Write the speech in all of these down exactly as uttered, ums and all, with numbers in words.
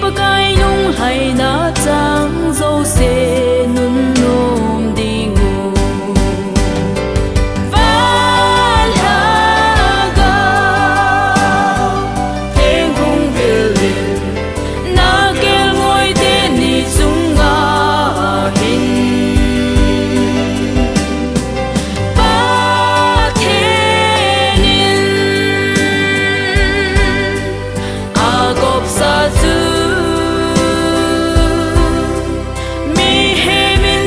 Pakai nunglhaina chang jouse nunnom ding u. Van lhagao theng hung vil in, na kelngoi teni chunga hin Pathen in agopsa chu mihem in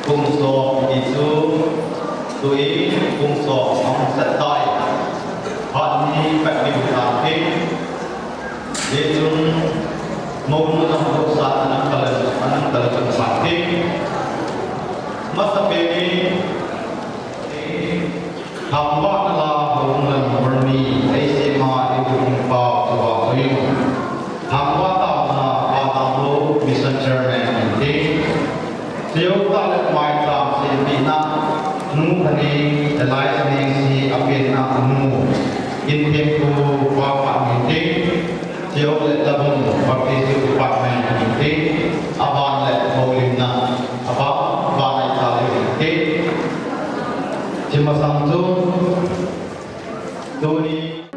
Kum som ni chu tui kum som ang sat tai. Phat ni pat ni ta ke. Ye chun mo nu nam ko sa anang kalan anang kalan kan sa ke. Masa pe ni Thangvahna la hung lam hurmi, eisema ibu hung pau tua tuyu. Thangvah tauna Padang Lo Mission Chairman inti. Seo ta le mai tam si pina, nu thani, elai thani si apina nu. Inti ku pa pa inti. Seo le Labung Baptist Department inti. Aban le Molimna. Aban, aban ai ta le inti. Chima sang chu, tuni.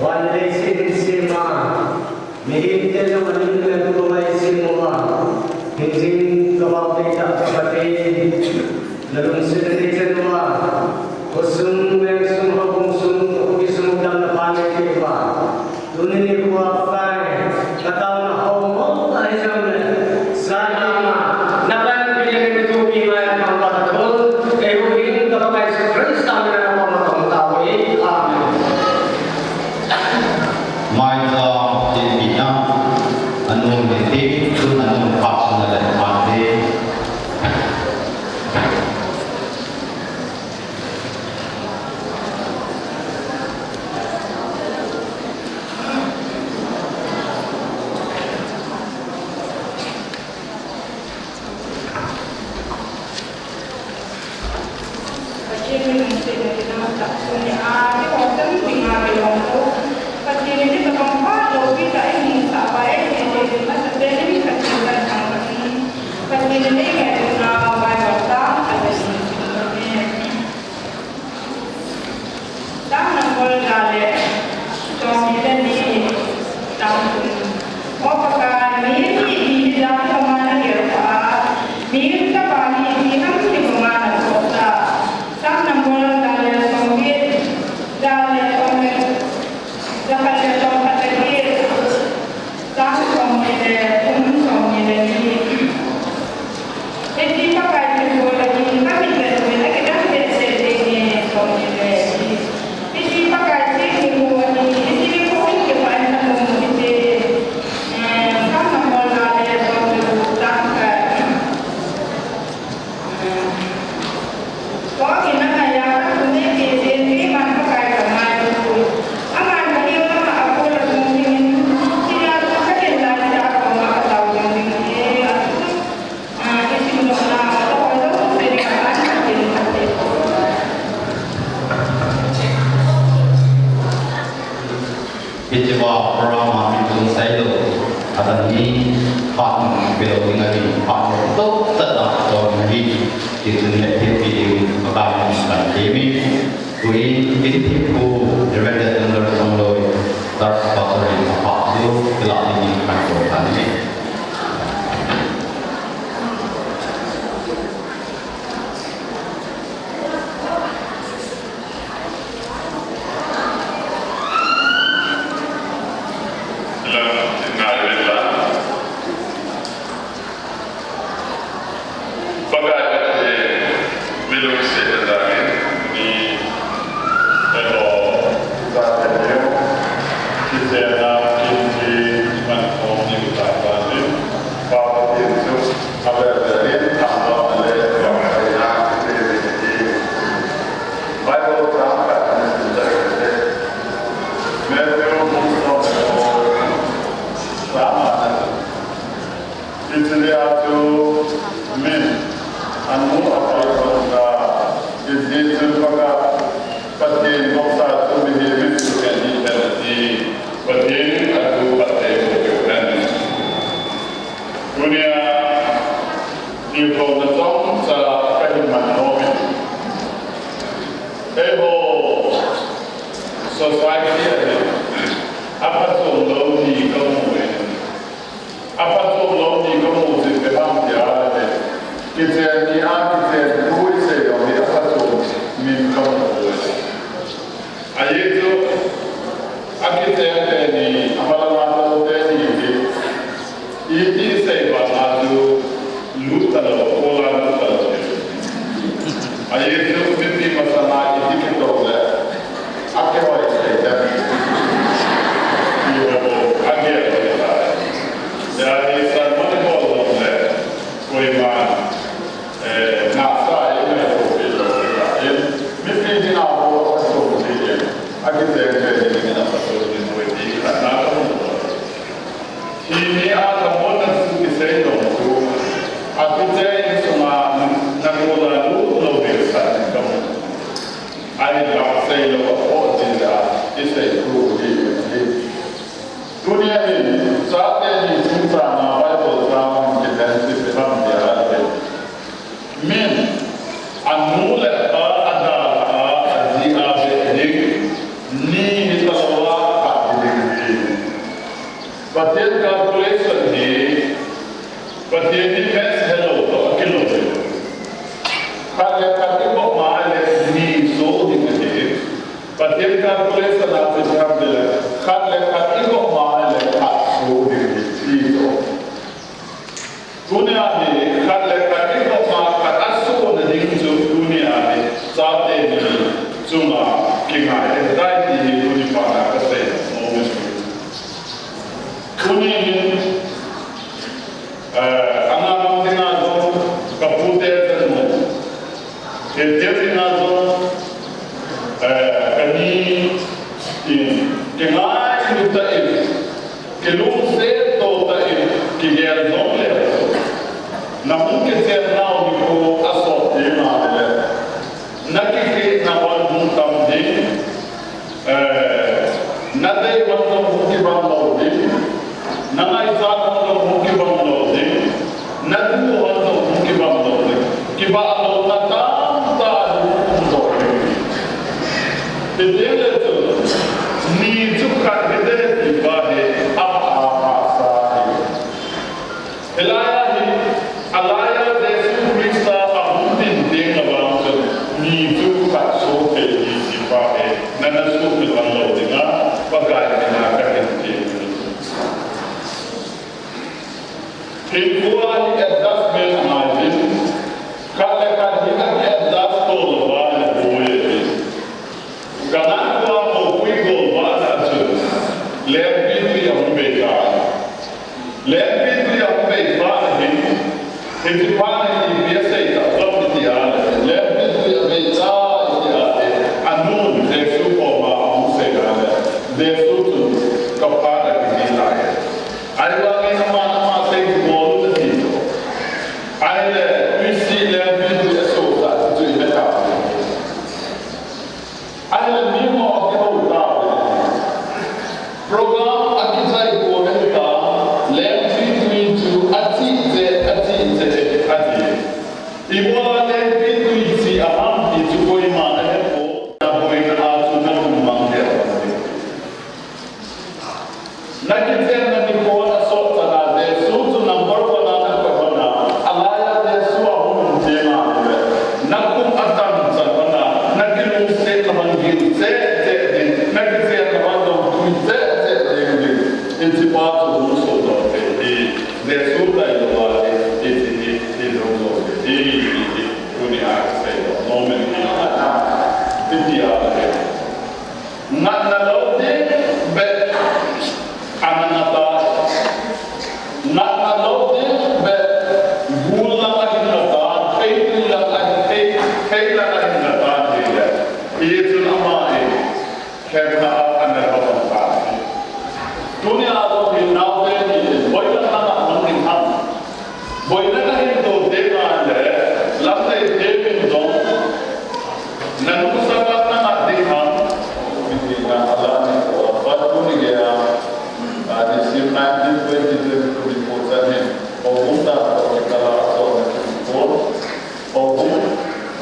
Van le leiset in sema, mihem te jong alim le tu ngai sem uva, hingjing ka bau te ta ka pate, na lungset le chen uva, khosung, vengsung, houbung sung, khopi sung, dam na pa le te uva. Tuni nikho a Pakai, ka taona ho mo ta hi jong le, sa ding a, na pan pi le tu mi ngai thang pa ta thol, kei hu hin ka Pakai Jesu Christa min a na pang na pang ta ui. Amen. Maicham thilpehna, anu le te, tun anu pa sung le pa te. Pathen min lungsetna kidang tah tuni a, keiho chan dinga kilong u. Pathen in hitabang phat loupi tah eihin sah uva, eihil jing in masapen in Pathen kathangvah in. Pathen in eingailut nau Bible chang khat kahin sim ding ahi. Psalm number ja le somni le ni, chang thum. O Pakai, mi hi ipi hi dan banga nagel kha a, mi chapa hi ipi ham ti banga nasohcha. Psalm number ja le somget, ja le somget, ja khat le somkhat le get. Psalm somni le thum, somni le ni. Hiti Pakai thilbol ahin, ka mit le tum in akidang behseh jenge, somni le li. Hiti Pakai thilbol Hiche va program a min tung sai lou, atan hi phat nung pe lou ding ahi, phat nung to tah a to ding ahi, ti tuni a thil pi ding Pakai min kan thei mi. Tuin, kin thil pu, Reverend Doctor Songloi, Church Pastor in a phat chu, kila ding in kan ko tha ni. Bible chang khat ni sim ta kit e. Matthew bung som le ko, chang nga na. Hiche a chu min anu apai bang ta, hiche chu Pakai, Pathen gopsa chu mihem in suhkhen hih hen ati. Pathen in atu phatthei boh peh hen. Tunia, tilkhouna chomcha kahin man nom in. Eiho society a hin, aphatchom lou ni kamu in. Aphatchom lou ni kamu jeh in ipi ham tia ahile, kichen ni a, kichen thu isei lou hi aphatchom min kamu in. Ajeh chu, akichen teni, amalanga tou teni hi, iti sei banga chu, lut talou, kola lut talou. Ajeh chu, mipi masanga iti kitou le, akihoi sei teni. Iho, agel hoi tai. Ahi sermon ibol lou le, koiman. Eh, nasa in, eh, ko pi lo, eh, mipi dinga ho, so ko pi, eh, akichen teni, na so ko pi, ko pi, ka na ko. Hini a ka mo na su kisei lo ko. Akichen sunga na ko la lu lo be sa ni ka mo. Ai la sei lo ko din da, kisei ko pi, eh. Tunia hin, chate ni chungchang a Bible chang kihen chu ipi ham tia ahile. Min, anu le apa, ada a, aji a beh ding, ni hi talou a, khat hi ding ahi. Pathen calculation hi, Pathen hi maths helou toh akilou ahi. Khat le khat iboh ma le ni so ding ahi. Pathen calculation a chu ipi ham tile, khat le khat iboh ma le khat so ding ahi, ti chu. Tunia hi, khat le khat iboh ma khat aso na ding chu, tunia hi, chate ni chunga kingai ahitai ti hi, tuni phat a kasei nom e. Tuni hin, eh, anam dinga jong, kapute jong, Kei, kei dinga jong, eh, kani, in, kingailut tah in, kilungset to tah in, kigel jong le. Nahung kichen nau nikho asot ding ahile. Nakikhehna hon hung tam ding. Eh, nadei hon jong hung kibang lou ding, nangaichat hon jong hung kibang lou ding, nadu hon jong hung kibang lou ding, kibah louna tamtah hung um lou ding. Hiti le chun, ni chu khat hite ti pa hi, ama, ama sa hi. Hilai a hi, alai a Jesu Christa ahung ding teng le vang chun, ni chu khat so thei hi ti pa hi, nana sumil lou ding a, Pakai min a kahin ti. Hinkho a hi adjustment angai jin, khat le khat hi aki adjust to lou va le boi e. Kanan kho a moupui golvah na chun, lengpitwi ahung bei tai. Lengpitwi ahung bei phat na hin, hiche phat na hin ipi asei tah ham iti a le, lengpitwi abei tai iti a le, anun Jesu koma ahung sei a le, Jesu chun ka phat akidin lai. Ahivangin aman ama sei chu bol un ati chu. Ahile, twi si lengpitwi aso tah chu ipi ta. Ahile miho kihou tauve. Na kichenna nikho na sot chana Jesu chu number one a na koi hon a, alai a Jesu ahung um teng ahile, na kum atam chan hon a, na kilungset na hon gil cheh cheh ding, na kichenna hon dong tui cheh cheh ding ding. Hiche pa chu hung sodoh thei hi Jesu tailou a hi, hiche hi, hi lou lou hi, hi, hi, hi, tuni a kisei lou, normal hi, hi, hi, hi, hi, hi. Ngatna lou ding beh ana ngah tan. Ngatna lou ding beh gul lang a hin ngah tan, thei tui lang a hin, thei, thei lang a hin ngah tan hile. Hichun ama in khenna a ana lou tan. Tunia jong hi naote ni in boina na ngah mang ding ham. Boina nahin toh teng le, lamnei te min jong, na nungsa a na ngah ding ham, mi tina a la ni ko, a pat tu ni gei a, a, December nineteen, twenty twenty-two ni ko chan hin, o bung ta ko ki ta la so ni ko, o bung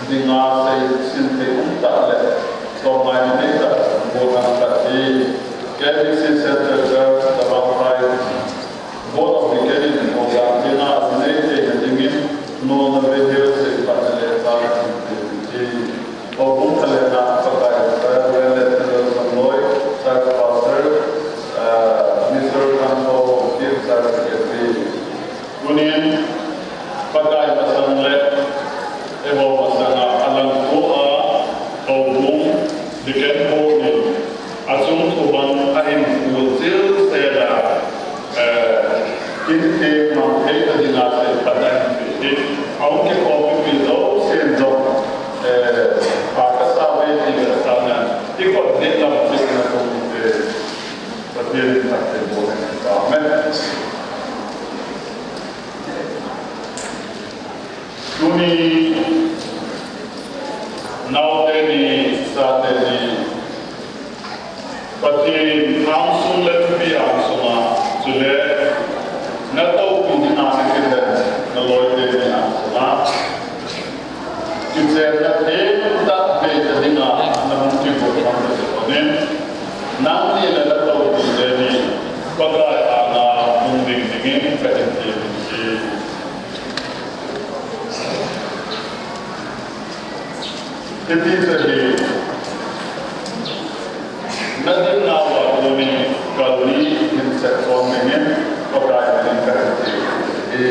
dinga sei sin te um ta le, to mai ni ta, ko na ta ti, K B C Central Church, Tabang Phai, Board of Deacon in program tina nei theina dingin, nuna ve hel sei patna le chang thei ding. Houbung khalena Pakai, Reverend Doctor Sangloi, Church Pastor, eh, Mister Kangthou, Church Secretary. Tunin, Pakai masang le, eiho masanga alangkhuh a, houbung, Deacon Board in, achung thu hon ahin pul chil sela, eh, kin te mang thei ta dinga sei phat ahin pe hi. Ahung kikhom pipi jousen jong, eh, pha kasa uve ti vetsahnan, i kot ding lam cheh na kong te, Pathen in phatthei boh hen. Amen. Tuni, naote ni, chate ni, Pathen angsung le thupi angsunga, chule, na toupi dinga na kilhen, na loite ni angsunga, kichenna themtah neita dinga, na hung kigot ham le chun, nangni le na toupi teni, Pakai anga hung ding dingin kahin thum e. Hiti chu hi, na dinga uva tunin kal ni hin sep khom dingin Pakai min in kahin thum e.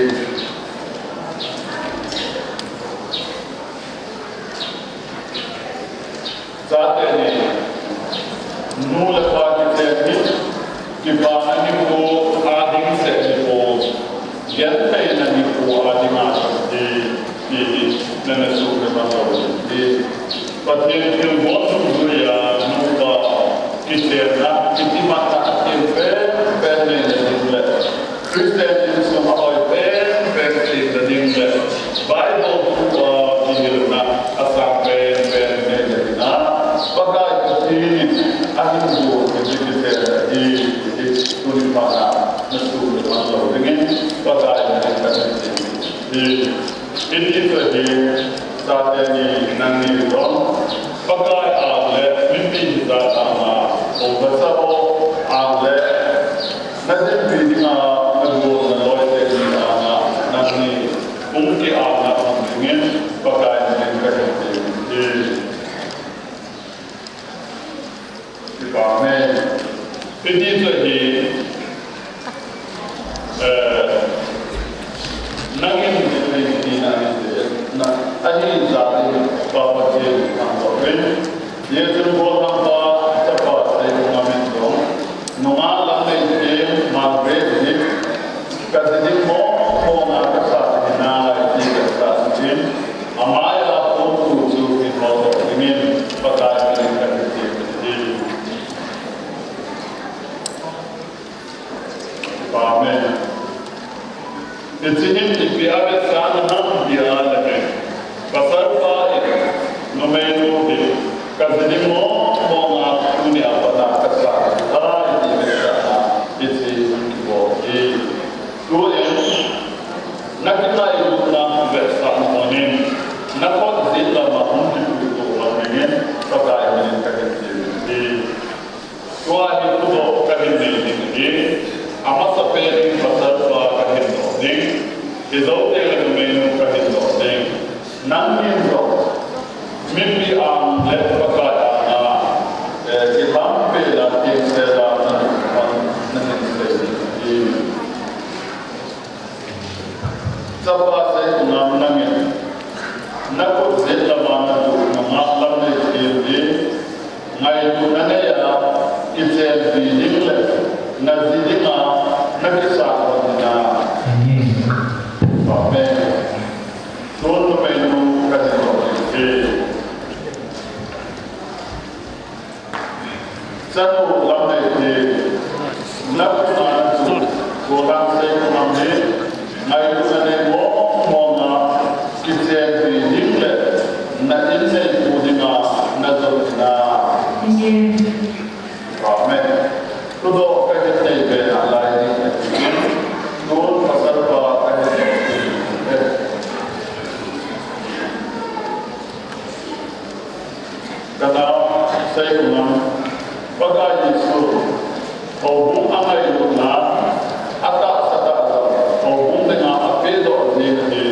Chate ni, nu le pa kichen hi, kipana nikho a ding seh nikho, gentheina nikho a dinga hi, hi, hi, nana suhmil man lou hi. Pathen thilbol nungjui a, nu pa, kichenna, kitimatna, athem pen, pen neina ding le. Christian insung ahoi pen pen theina ding le Bible thu a kihilna asang pen pen neina dinga Pakai Pathen in ahin bol hi kichenna hi, hi tuni phat a na suhmil man lou dingin Pakai min in kahin thum e. Hiti chu hi, chate ni nangni jong, Pakai ang le mipi hijat anga, hung kasa ho ang le, na dinpi dinga, na gol na loite ni anga, nangni hung ki-angna hung dingin, Pakai min in kahin thum e. Amen. Hiti chu hi, eh, nangin, nangin, nangin, na, ahi jat in, Pa Pathen in, ang ko rin. Ye chun bol thang pa, chapa, sei ko ngamin dong. Nunga lam nei te, Margaret hi, ka ji ding mong mong a ka sa ding nalai ti ka sa ding. Amai a pum tu chu kin hol doh dingin Pakai min in ka hin thum e. Amen. Hiche hin ipi a vetsahna ham tia le, pasal pa in, numei nu hi, ka ji ding mong mong a tunia pat a ka sa tai ti vetsahna, hiche hin kibol hi. Tuin, na kingailutna vetsahna hon in, na khut jet lama hung kipuidoh lou dingin, Pakai min in ka hin thum e. Tua hi thudoh ka hin nei ding ahi. Amasapen in pasal pa kahin doh ding, hijongle numeinu kahin doh ding. Nangin jong mipi ang le Pakai anga, eh, kilampi la, kilampi la, na, na, nahin sei ding ahi. Chapa Seikungam, nangin nakhut jet lama natu nungah Lamneithem hi ngailutna neiya kichenpi ding le naji dinga nakisah lhon in ahi. Amen. Tun numeinu kahin doh ding ahi. Chanu Lamneithem, nakhut a natu, Golhang Seikungam hi ngailutna nei mong monga kichenpi ding le na inneipu dinga najot in ahi. Amen. Thudoh kahin nei be nalai ding ahi. Tun pasal pa kahin doh ding ahi. Kanao Seikungam, Pakai Jesu houbung angailutna atahsa tah jong houbung dinga apehdoh ding ahi.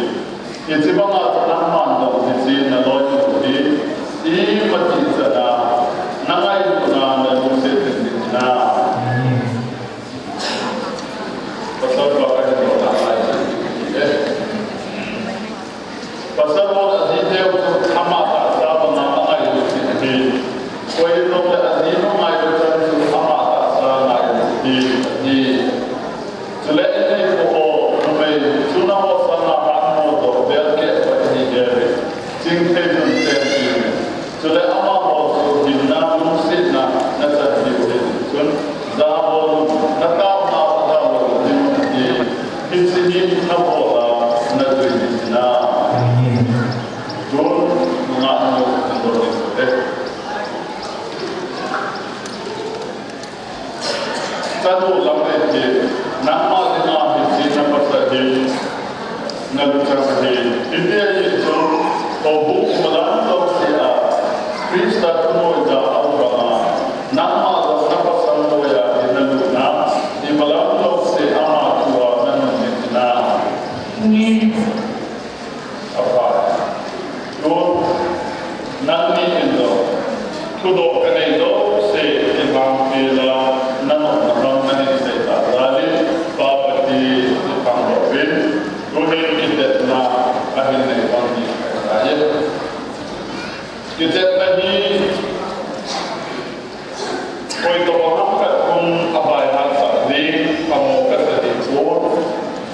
Hiche banga chu nangman jong hiche naloinu hi imatih chan a nangailutna nalungset ding ahi. Pasal pa kahin doh nalai ding ahi. Pasal hon ajiteu chu ama tahsa banga angailut ahi. Koi hijongle ajinu ngailu chan chu ama tahsa ngailu ahi, ahi. Chule inneipu ho, numei chu nangho sanga hatmo doh bel keh pa ihi hel in, chingthei chun chenpi in. Chule amaho chu hinna, lungsetna nachan diu ahi. Chun, jabol un, nataona, nataona ding ahi. Hiche hi nabol a najui ding ahi. Tun, nungah nu, nungah nu, eh. Chanu Lamneithem, nangma dinga hiche napasal hi naluchang ahi. Hiti ahi chun, houbung imalam jouse a Christa thunoiya aum banga, nangma jong napasal noiya hi nalutna, imalam jouse ama thua nanun ding ahi. Amen. Apa, tun nangni in jong thudoh kanei jouse kilhampi la, nanop naham nahin sei tah jal in, Pa Pathen in phatthei boh uvin, tuhin kitepna ahin nei pan ding ahitai. Kitepna hi Koi tobang ham khat khun abaihasah ding, phamo kasa ding pon.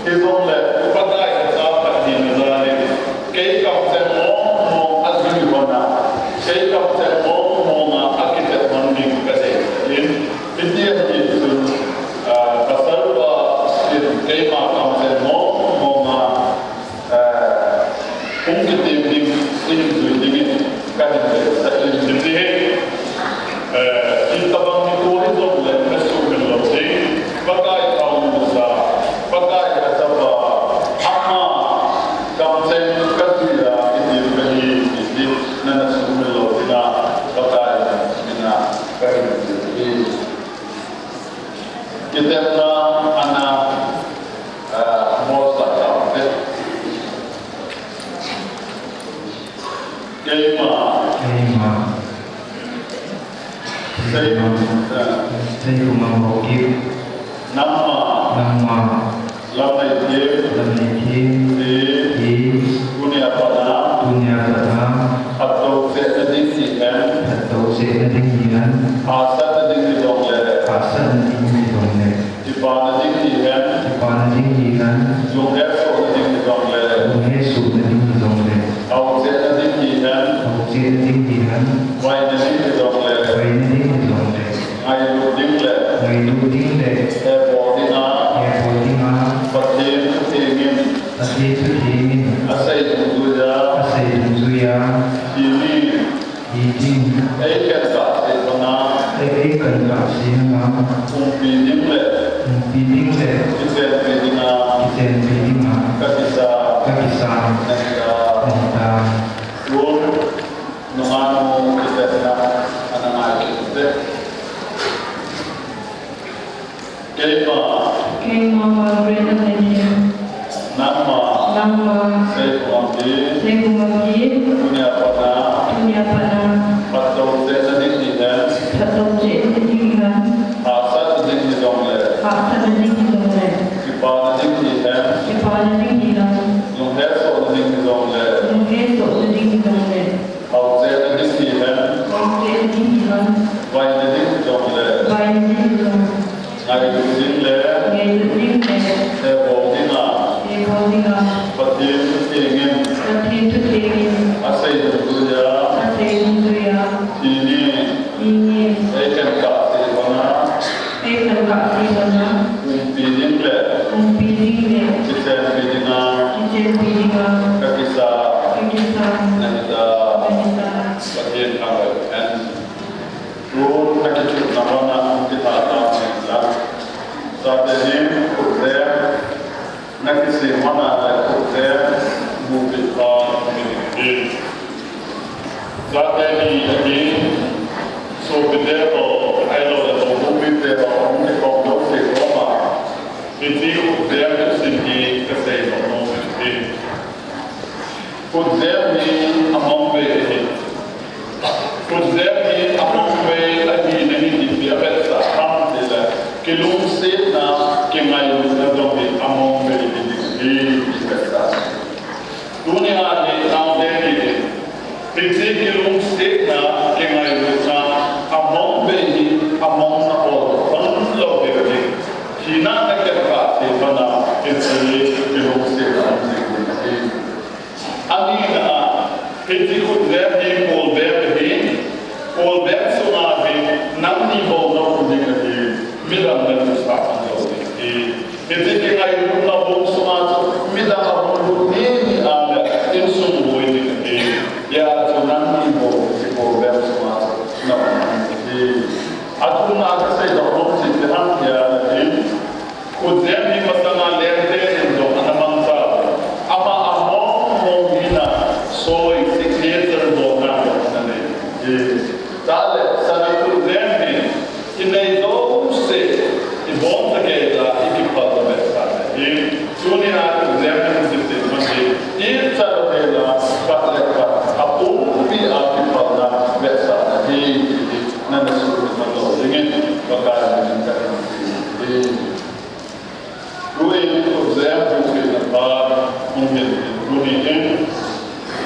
Hijongle, Pakai kacha khat hina jal in, kei kamcheng mong mong ajui lhon a, kei kamcheng mong mong a akitep lhon ding kadei in. Hiti ahi chun, ah, pasalpa in keima kamcheng mong mong a Eh, hung kitem ding, ihin jui dingin, kahin deisah in, hiti hi, eh, itobang nikho hijongle, nasuhmil lou ding, Pakai thao musa, Pakai achapa, ama, kamcheng kajui a, kitem kahi, hiti, nana suhmil lou dinga, Pakai, mina, kahin deisah in. Kitepna, ana, Ah, mosa tau te. Keima. Keima. Sei. Ah. Seikungam Haokip. Nangma. Nangma. Lamneithem. Lamneithem. Hi. Hi. Tunia pat a. Tunia pat a. Phattou chehna ding hihen. Phattou chehna ding hihen. Hahsatna ding hijongle. Hahsatna ding hijongle. Kipana ding hihen. Kipana ding hihen. Lunghet sohna ding hijongle. Lunghet sohna ding hijongle. Haochehna ding hihen. Haochehna ding hihen. Vaina ding hijongle. Vaina ding hijongle. Ngailut ding le. Ngailut ding le. Hebol dinga. Hebol dinga. Pathen thutheng in. Pathen thutheng in. Asei dungjuiya. Asei dungjuiya. Hi ni. Hi ding. Ei kankah seh banga. Ei, ei kankah seh banga. Umpi ding le. Umpi ding le. Kichenpi dinga. Kichenpi dinga. Kakisa. Kakisa. Nahita. Nahita. Tun, nungah nu kitepna, ana ngai kit ute. Keima, Keima Margaret Lamneithem. Nangma. Nangma. Seikhongam hi. Seikhongam hi. Tunia pat a. Tunia pat a. Phattou cheh nading hihen. Phattou cheh nading hihen. Hahsat nading hijongle. Hahsat nading hijongle. Kipah nading hihen. Kipah nading hihen. Lunghesoh nading hijongle. Lunghesoh nading hijongle. Hao cheh nading hihen. Hao cheh nading hihen. Vai nading hijongle. Vai nading hijongle. Ngailut ding le. Ngailut ding le. Thebol dinga. Thebol dinga. Pathen thutheng in. Pathen thutheng in. Asei dungjuia. Asei dungjuia. Thi ni. Thi ni. Eikhen kahse lhona. Eikhen kahse lhona. Umpi ding le. Umpi ding le. Kichenpi dinga. Kichenpi dinga. Kakisa. Kakisa. Nahitai. Nahitai. Pathen thangvah in. Tun nakichutna hon a hung kitha tau hen lang. Chate hin khutjem, nakisem hon a le khutjem, mupi pha min hi. Chate ni ahi, sopite ho, ahilou le houbung mite ho, hung kikhom jouse koma, hiche khutjem thusim hi kasei nom nom hi. Khutjem hi amang bei ahi. Khutjem hi amang bei ahina hi ipi avetsah ham tile, kilungsetna, kingailutna jong hi amang bei hi ding ahi, ti avetsah. Tunia hi naote ni hi, hiche kilungsetna, kingailutna, amang bei hi, amang na bol pan lou hi ding. Hina na kem kah thei pan a, hiche kilungsetna um ding ahi. Anina a, hiche khutjem hi kolbeng ahi, kolbeng sunga hi nangni bou na um ding ahi, midang na thusah kha lou ding ahi. Hiche kingailutna bung sunga chu midang ahung lut ni ni a le insung boi ding ahi. Hijeh chun nangni bou hiche kolbeng sunga chu na um ding ahi. Athumna kasei doh nom chu ipi ham tia le hin, khutjem hi masanga lengte in jong ana mangcha. Ama among mong hina soi signature bolna jong ana nei. Chule sana khutjem hi inei jouse iboncha kei a ikiphal vetsahna ahi. Tunia khutjem hi hung kitem man hi ichan lou hela khat le khat apumpi a kiphalna vetsahna ahi. Nana sut man lou dingin Pakai min in kahin thum e. Tuin khutjem hung kit na phat hung hin, tuni hin,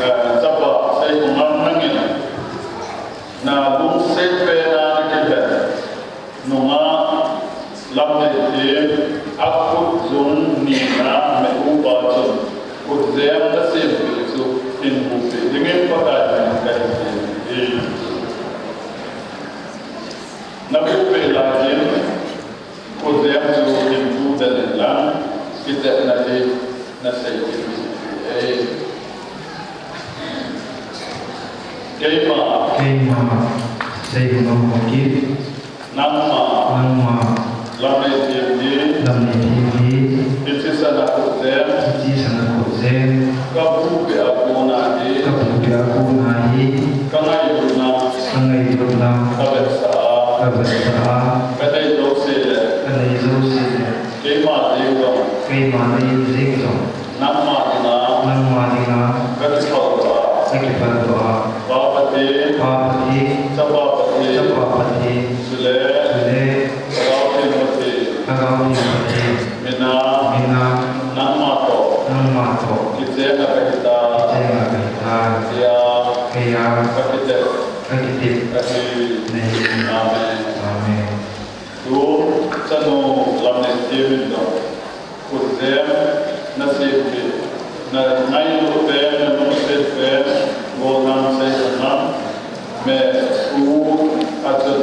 eh, chapa Seikhongam nangin nalungset pen a nakihen nungah Lamneithem akhut jung nina me upa chun khutjem nasempeh chu hin bupeh dingin Pakai min in kahin thum e. Nabupeh laiyin, khutjem chu hin tudet in lang, kitepna hi nasei kit in. Keima. Keima. Seikhongam Haokip. Nangma. Nangma. Lamneithem hi. Lamneithem hi. Hiche sana khutjem. Hiche sana khutjem. Kabupeh a kona hi. Kabupeh a kona hi. Kangailutna. Kangailutna. Kavetsah a. Kavetsah a. Kanei jouse le. Kanei jouse le. Keima ding jong. Keima ding jong. Nangma dinga. Nangma dinga. Kakiphal doh a. Kakiphal doh a. Pa Pathen. Pa Pathen. Chapa Pathen. Chapa Pathen. Chule. Chule. Lhagao Theng Pathen. Lhagao Theng Pathen. Min a. Min a. Nangma toh. Nangma toh. Kicheng a kahitai. Kicheng a kahitai. Tia. Tia. Kakitep. Kakitep. Ahi. Amen. Amen. Tun, chanu Lamneithem in jong khutjem nasempeh, nangailut pen, nalungset pen, golhang Seikhongam, me u a chun,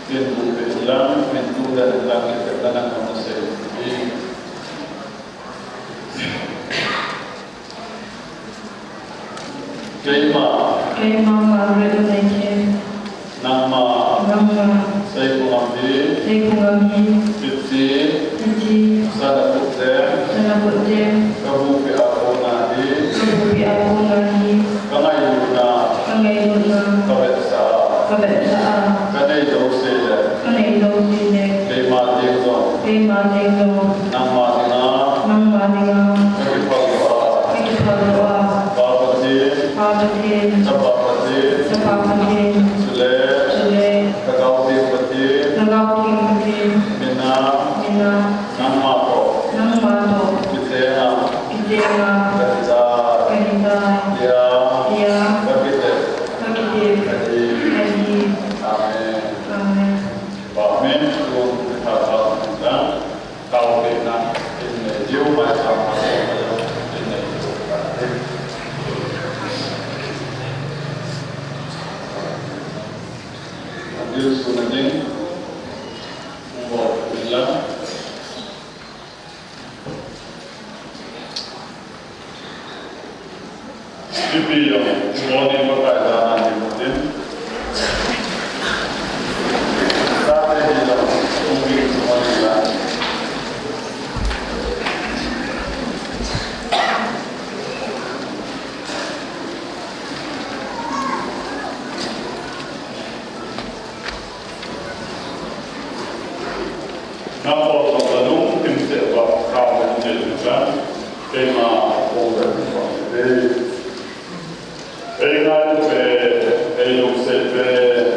hin bupeh in lang, hin tudet in lang, kitepna nangma nasei in. Keima. Keima Margaret Lamneithem. Nangma. Nangma. Seikhongam hi. Seikhongam hi. Hiche. Hiche. Sana khutjem. Sana khutjem. Kabupeh a kona hi. Kabupeh a kona hi. Kangailutna. Kangailutna. Kavetsah a. Kavetsah a. Kanei jouse le. Kanei jouse le. Keima ding jong. Keima ding jong. Nangma toh. Nangma toh. Kichenga. Kichenga. Kahitai. Kahitai. Tia. Tia. Kakitep. Kakitep. Ahi. Ahi. Amen. Amen. Amen. Tun, tha, tha, tha. Taopehna, in nei diu, maicham a, in nei diu. Adil suna ding, mo ila. Ipi jong, ibon in Pakai dan a ding utin. Tate hi jong, umi ibon in la. Nangho jong nalungthim cheh uva, kamin cheh uva, keima kong le kong le. Ei ngailu pen, ei lungset pen,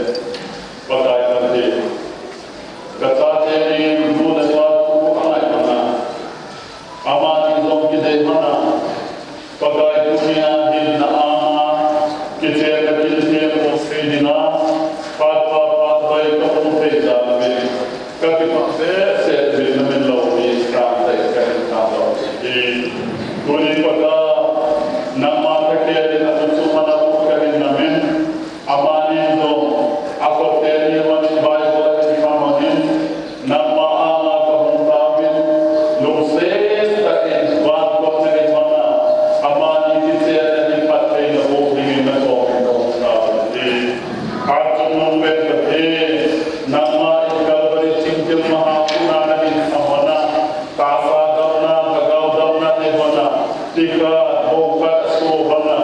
Pakai kahi. Kachate in nu le pa thu angai mana. Amani jong kidei mana. Pakai tunia hinna ama, kichenna kilhem mo sei dinga, phat pha phat bai ka um thei jal uve. Kakipah behseh uvin namin lopi, kangtai kahin tao uve. Tuni Pakai, nangma thakhat in aluchung mana pu kahin namin, amani jong, akhote ni man Bible in kamanin, nangma anga kahung tauvin, lungset tah in van kona in mana, amani kichenna hi phattheina boh dingin nakomin kahung tauvin. Achungnung pen kahi, nangma in Calvary thingkil maha puna namin amana, tahsa damna, lhagao damna neihona, tikhat, bohkhat, aso hona,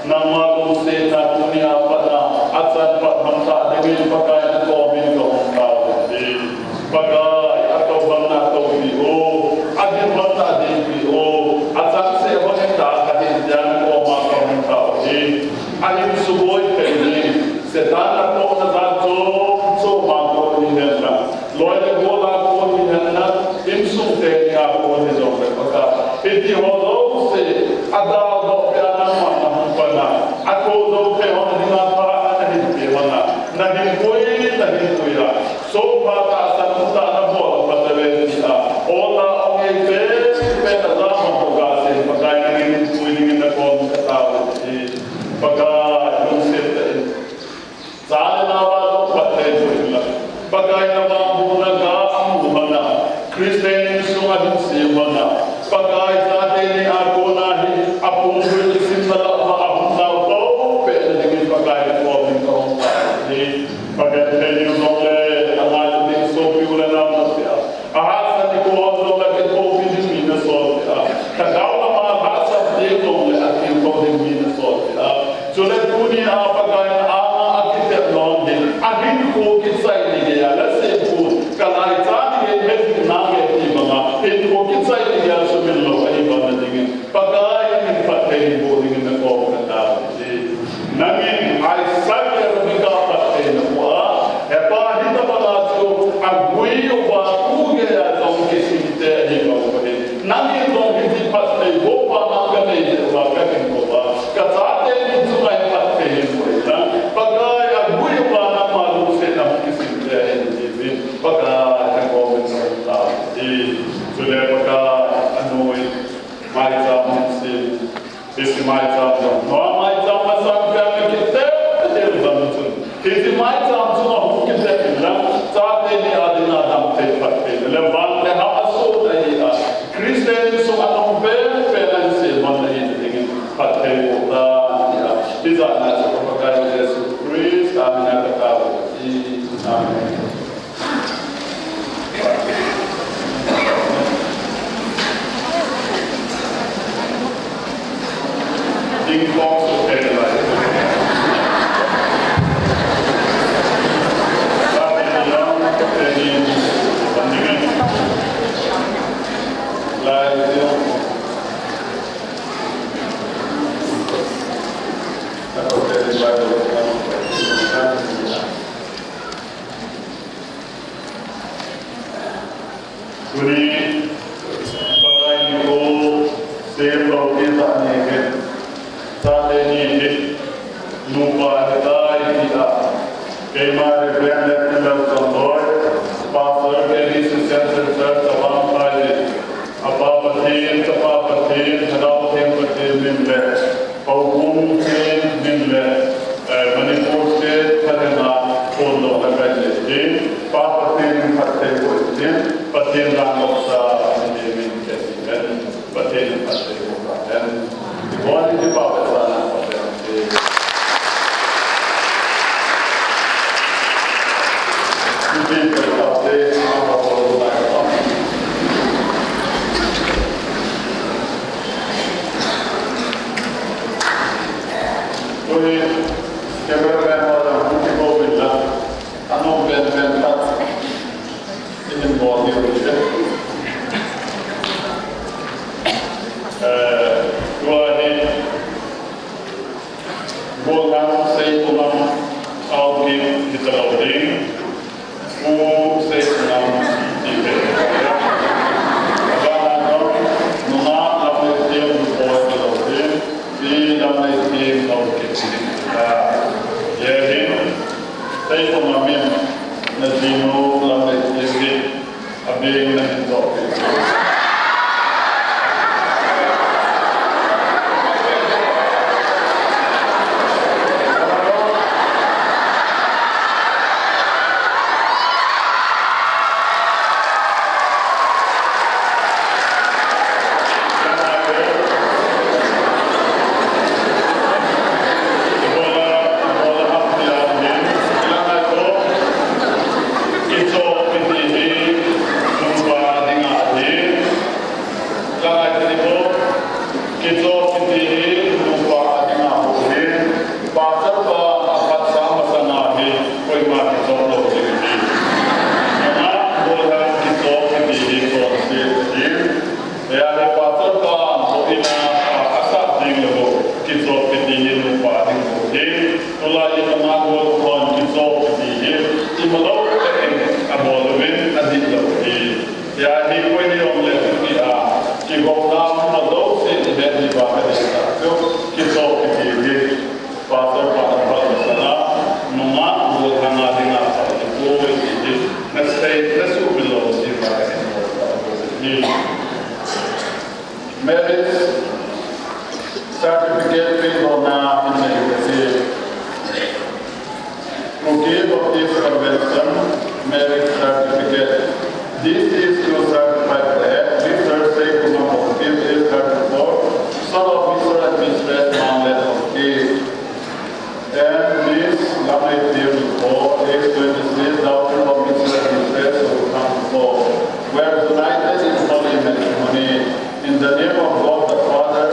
nangma lungsetna tunia pat a, achan pat hon tah dingin Pakai nakomin kahung tauve. Pakai, atoh hon na atoh peh o, adin hon na adin peh o, achangseh hon in tah adin dia nakoma kahung tauve. Ahin suboi thei ding, Satan atohna jat chom chom a kon hihen lang, loi le gol a kon hihen lang, insung teni a kon hijongle Pakai, hiti ho jouse adaldoh peh a nangman nahung pan a, athoh jou thei ho dinga pha nahin peh hon a, nahin pui, nahin pui a, sompha tahsan umtah nabol phat uve tia, ol a ong ei pen pen a jahon Pakai, Pakai nangin pui dingin nakom katao uve. Pakai, lungset tah in. Cha le nao a jong phatthei boh in lang, Pakai navangbohna ga amu hon a, Christian insung ahin sem hon a, Pakai, chate ni a kona hi apumpui le simna lam a ahung nau thou peh na dingin Pakai nakomin kahung tauve. Phatthei ding jongle angailu ding sopi u le nao nasia, ahahsa nikho hon jongle kithopi ding mi nasol peh a, lhagao lama hahsat ding jongle atilkhou ding mi nasol peh a, chule tunia Pakai na anga akitepna hi ahinkho kichai ni geiya, lhasetpun, kalaicha ni gei, hejing nange ti banga hinkho kichai ni geiya sumil lou ahi bang na dingin Pakai, nangin phatthei boh dingin nakom katao uve. Nangin Isaac le Rebecca phatthei naboh a, hepa, hitobang a chu agui uva tu geiya jong kisim te ahi bang uva hi, nangin jong hiti phatthei boh pa nang kanei jeh uva kahinkho uva, kachate ni chunga hi phatthei hin boh in lang, Pakai, agui uva nangma lungsetna hung kisim te ahi nahiuvin, Pakai, nakomin kahung tauve. Chule Pakai, anoi maicham hin sem, hiche maicham jong, nangma maicham masang peh a kitep ding bang chun, hiche maicham chunga hung kitep in lang, chate ni a dinga damthei phatthei le van le ham asoh ahi a, Christian insung a nung pen pen a insem hon ahi dingin phatthei boh tan tia, ijat na chu ka Pakai Jesu Christa mina katao uve. Amen. Tuni, Pakai nikho, semlou tijat ni hin, Saturday ni hin, nupa hitai tia, keima Reverend Lieutenant Lalzangloi, Pastor K B C Central Church Tavang Phai, Apa Pathen, Chapa Pathen, Lhagao Theng Pathen min le, Houbung Theng min le, eh, Manipur State Pathen a, phondohna kahin nei e, Pa Pathen in phatthei boh in, Pathen dan lopsa, Pathen min kahin nei e, Pathen in phatthei boh tahen. Ibon in kipa vetsahna Pathen. Eh, tua hi, Golhang Seipungam Aokip hitalou ding, Pu Seipungam ti ve. Abana jong, Nungah Lamneithem Lupoi hitalou ding, Pi Lamneithem Haokip ti ve. Hijeh hin, Seipungam in, najinu Lamneithem hi, abeng nahin tohpeh. Kichop kiti hi nupa a dinga bou ahi. Pastor pa aphatsah masanga hi koima kichop lou ding ahi. Nungah golhang kichop kiti hi chonset ahi. Hijeh a hi pastor pa bou in a, a, asah ding le bou kichop kiti hi nupa a ding bou ahi. Tulai in nungah golhang kichop kiti hi ima lou tah in abol uvin adih lou ahi. Hijeh a hi koi hi um le tia, kigopna um jouse ihet diuva kadeisah chu, kichop kiti hi, Pastor pa aphal masanga, nungah golhang a dinga phal ahipoi ti hi, nasei, nasuhmil lou diuva kahin bol tah ahi. Marriage certificate pedohna hin nei kasei. Kuki Baptist Convention marriage certificate. This is to certify that Mister Seipungam Haokip, age thirty-four, son of Mister and Missus Manglet Haokip. And Miss Lamneithem Lupoi, age twenty-six, daughter of Mister and Missus Sobuthang Lupoi, were united in holy matrimony. In the name of God the Father,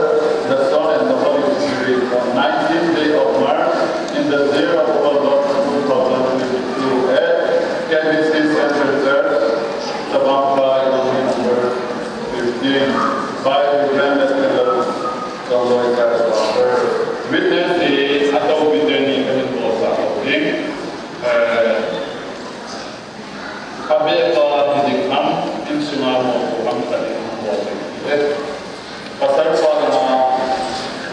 the Son, and the Holy Spirit, on nineteenth day of March, in the year of our Lord two thousand twenty-two, at K B C Central Church, Tabangphai, Longri number fifteen, by Reverend Doctor Lalzangloi Church Pastor. Witness hi, atoh witness hi kahin bolsah lou ding. Eh, Khatvei pa hiding ham, insunga mopo ham khat in hung bol ding. Eh, pasal pa lama,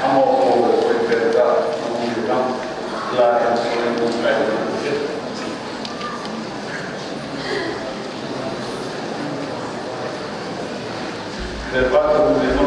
amopo koi pen ta, hung ding ham, la insunga hung kai ding. Eh, pa tu ni no.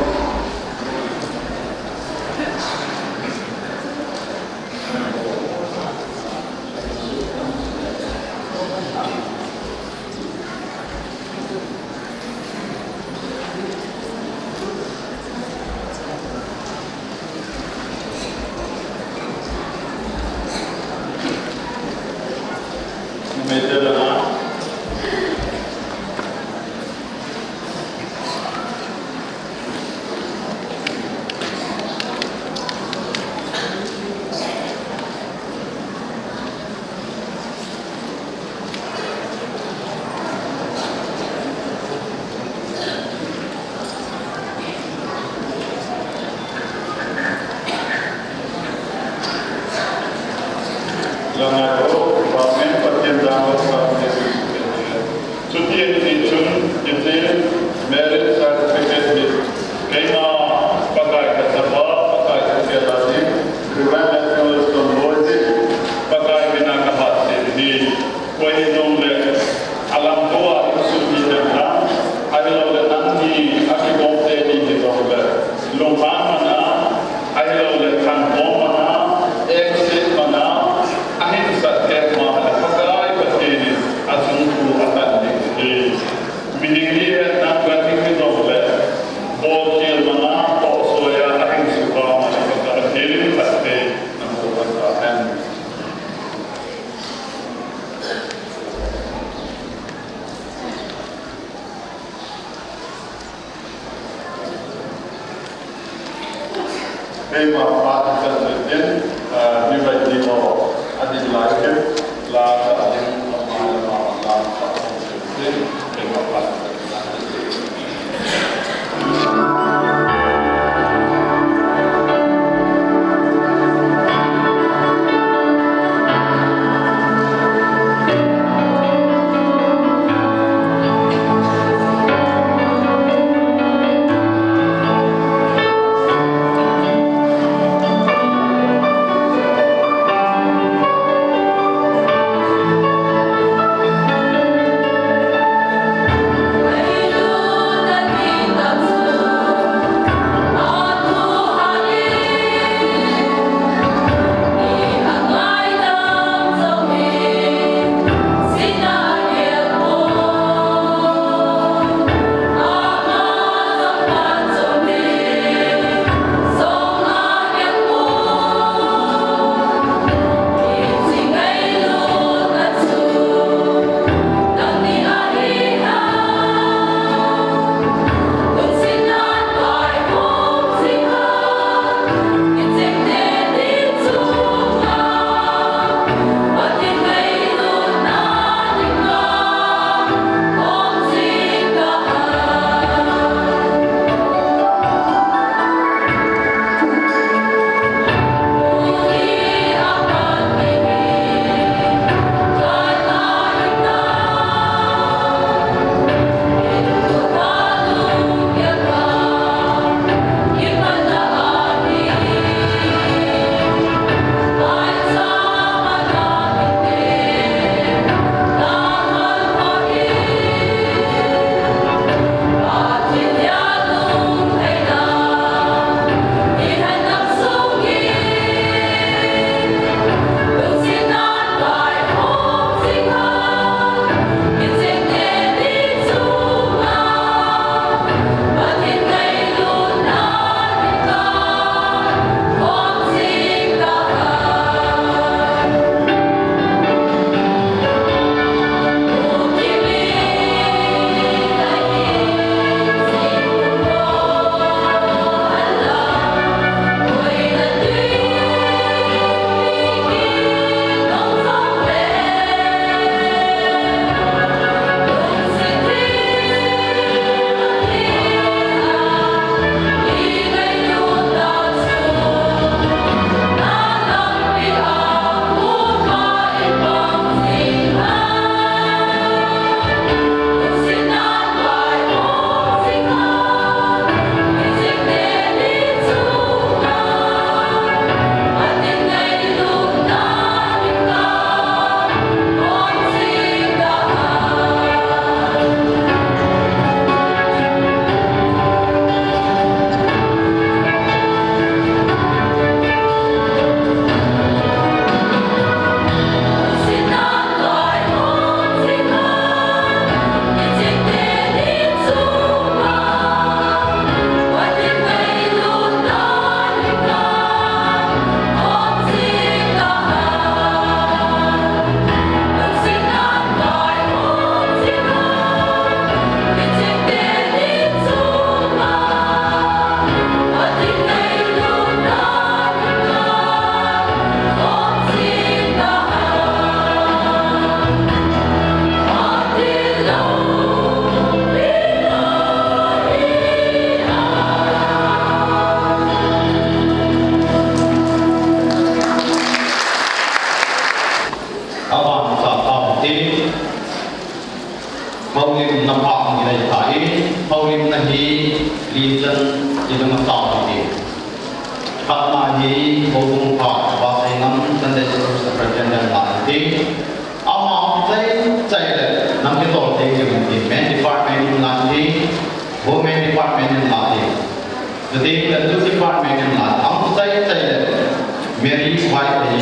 Keima pa chan chu tin, eh, mi vai ni mo, a din lai ke, la ka ding, a ma la ma la ka tin, keima pa chan chu. Aban sa tao te. Houlimna pha ngai tai, houlimna hi li chan i dam a tao te. Khatna hi houbung pha, Vasai Ngam Sunday School Superintendent la te. Ama chai chai le, nang ke tol te ke mun te, men department in la te, women department in la te. Chuteng le youth department in la, ama chai chai le, Mary White te,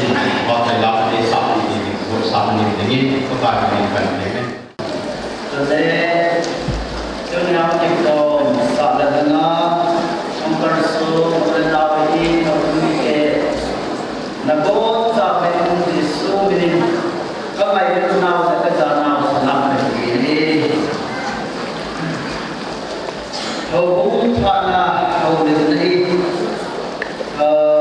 Vasai la te sa te, ko sa ni te ni, ko ta ni kan te. Chule, tuni a kitom sah le ding a, Uncle Sum, Uncle Nau hi, Uncle Mike, nabonchauvin Jesu minin kangailutnau le kajanau sah nante. Houbung phatna, houlimna hi, ah,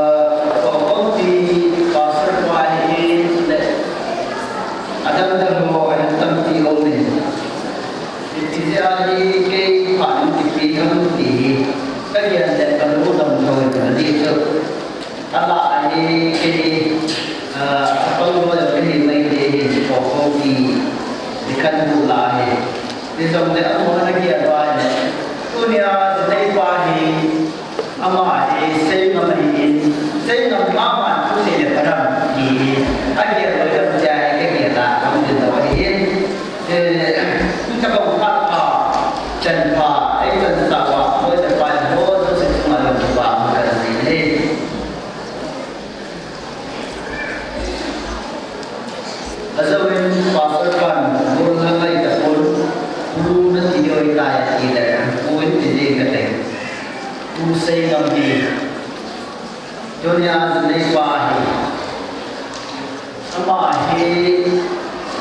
Ahi kei phat in kipe ham ti hi kagel le kalung dong thou in, ajeh chu alah ahi kei, ah, apang loi kahi mai te hi, kokhou ti, ti khan bu la hi. Hijongle amahon agel uva hi, tunia jinei pa hi, ama hi seingam ahin, seingam mama thu sei le pha dam ti hi agel loi dam tia hi kagel a kahung ding lou ahin. Eh, tabang phat pha, chan pha, ei chan sa uva, loi le pai ho jouse chunga lungset pha kahin sei e. Ajouvin Pastor pan, lungset ngai tapon, pu nati oi tai ati le, pu in ti ding kate. Pu Seingam hi, tunia jinei pa hi. Ama hi,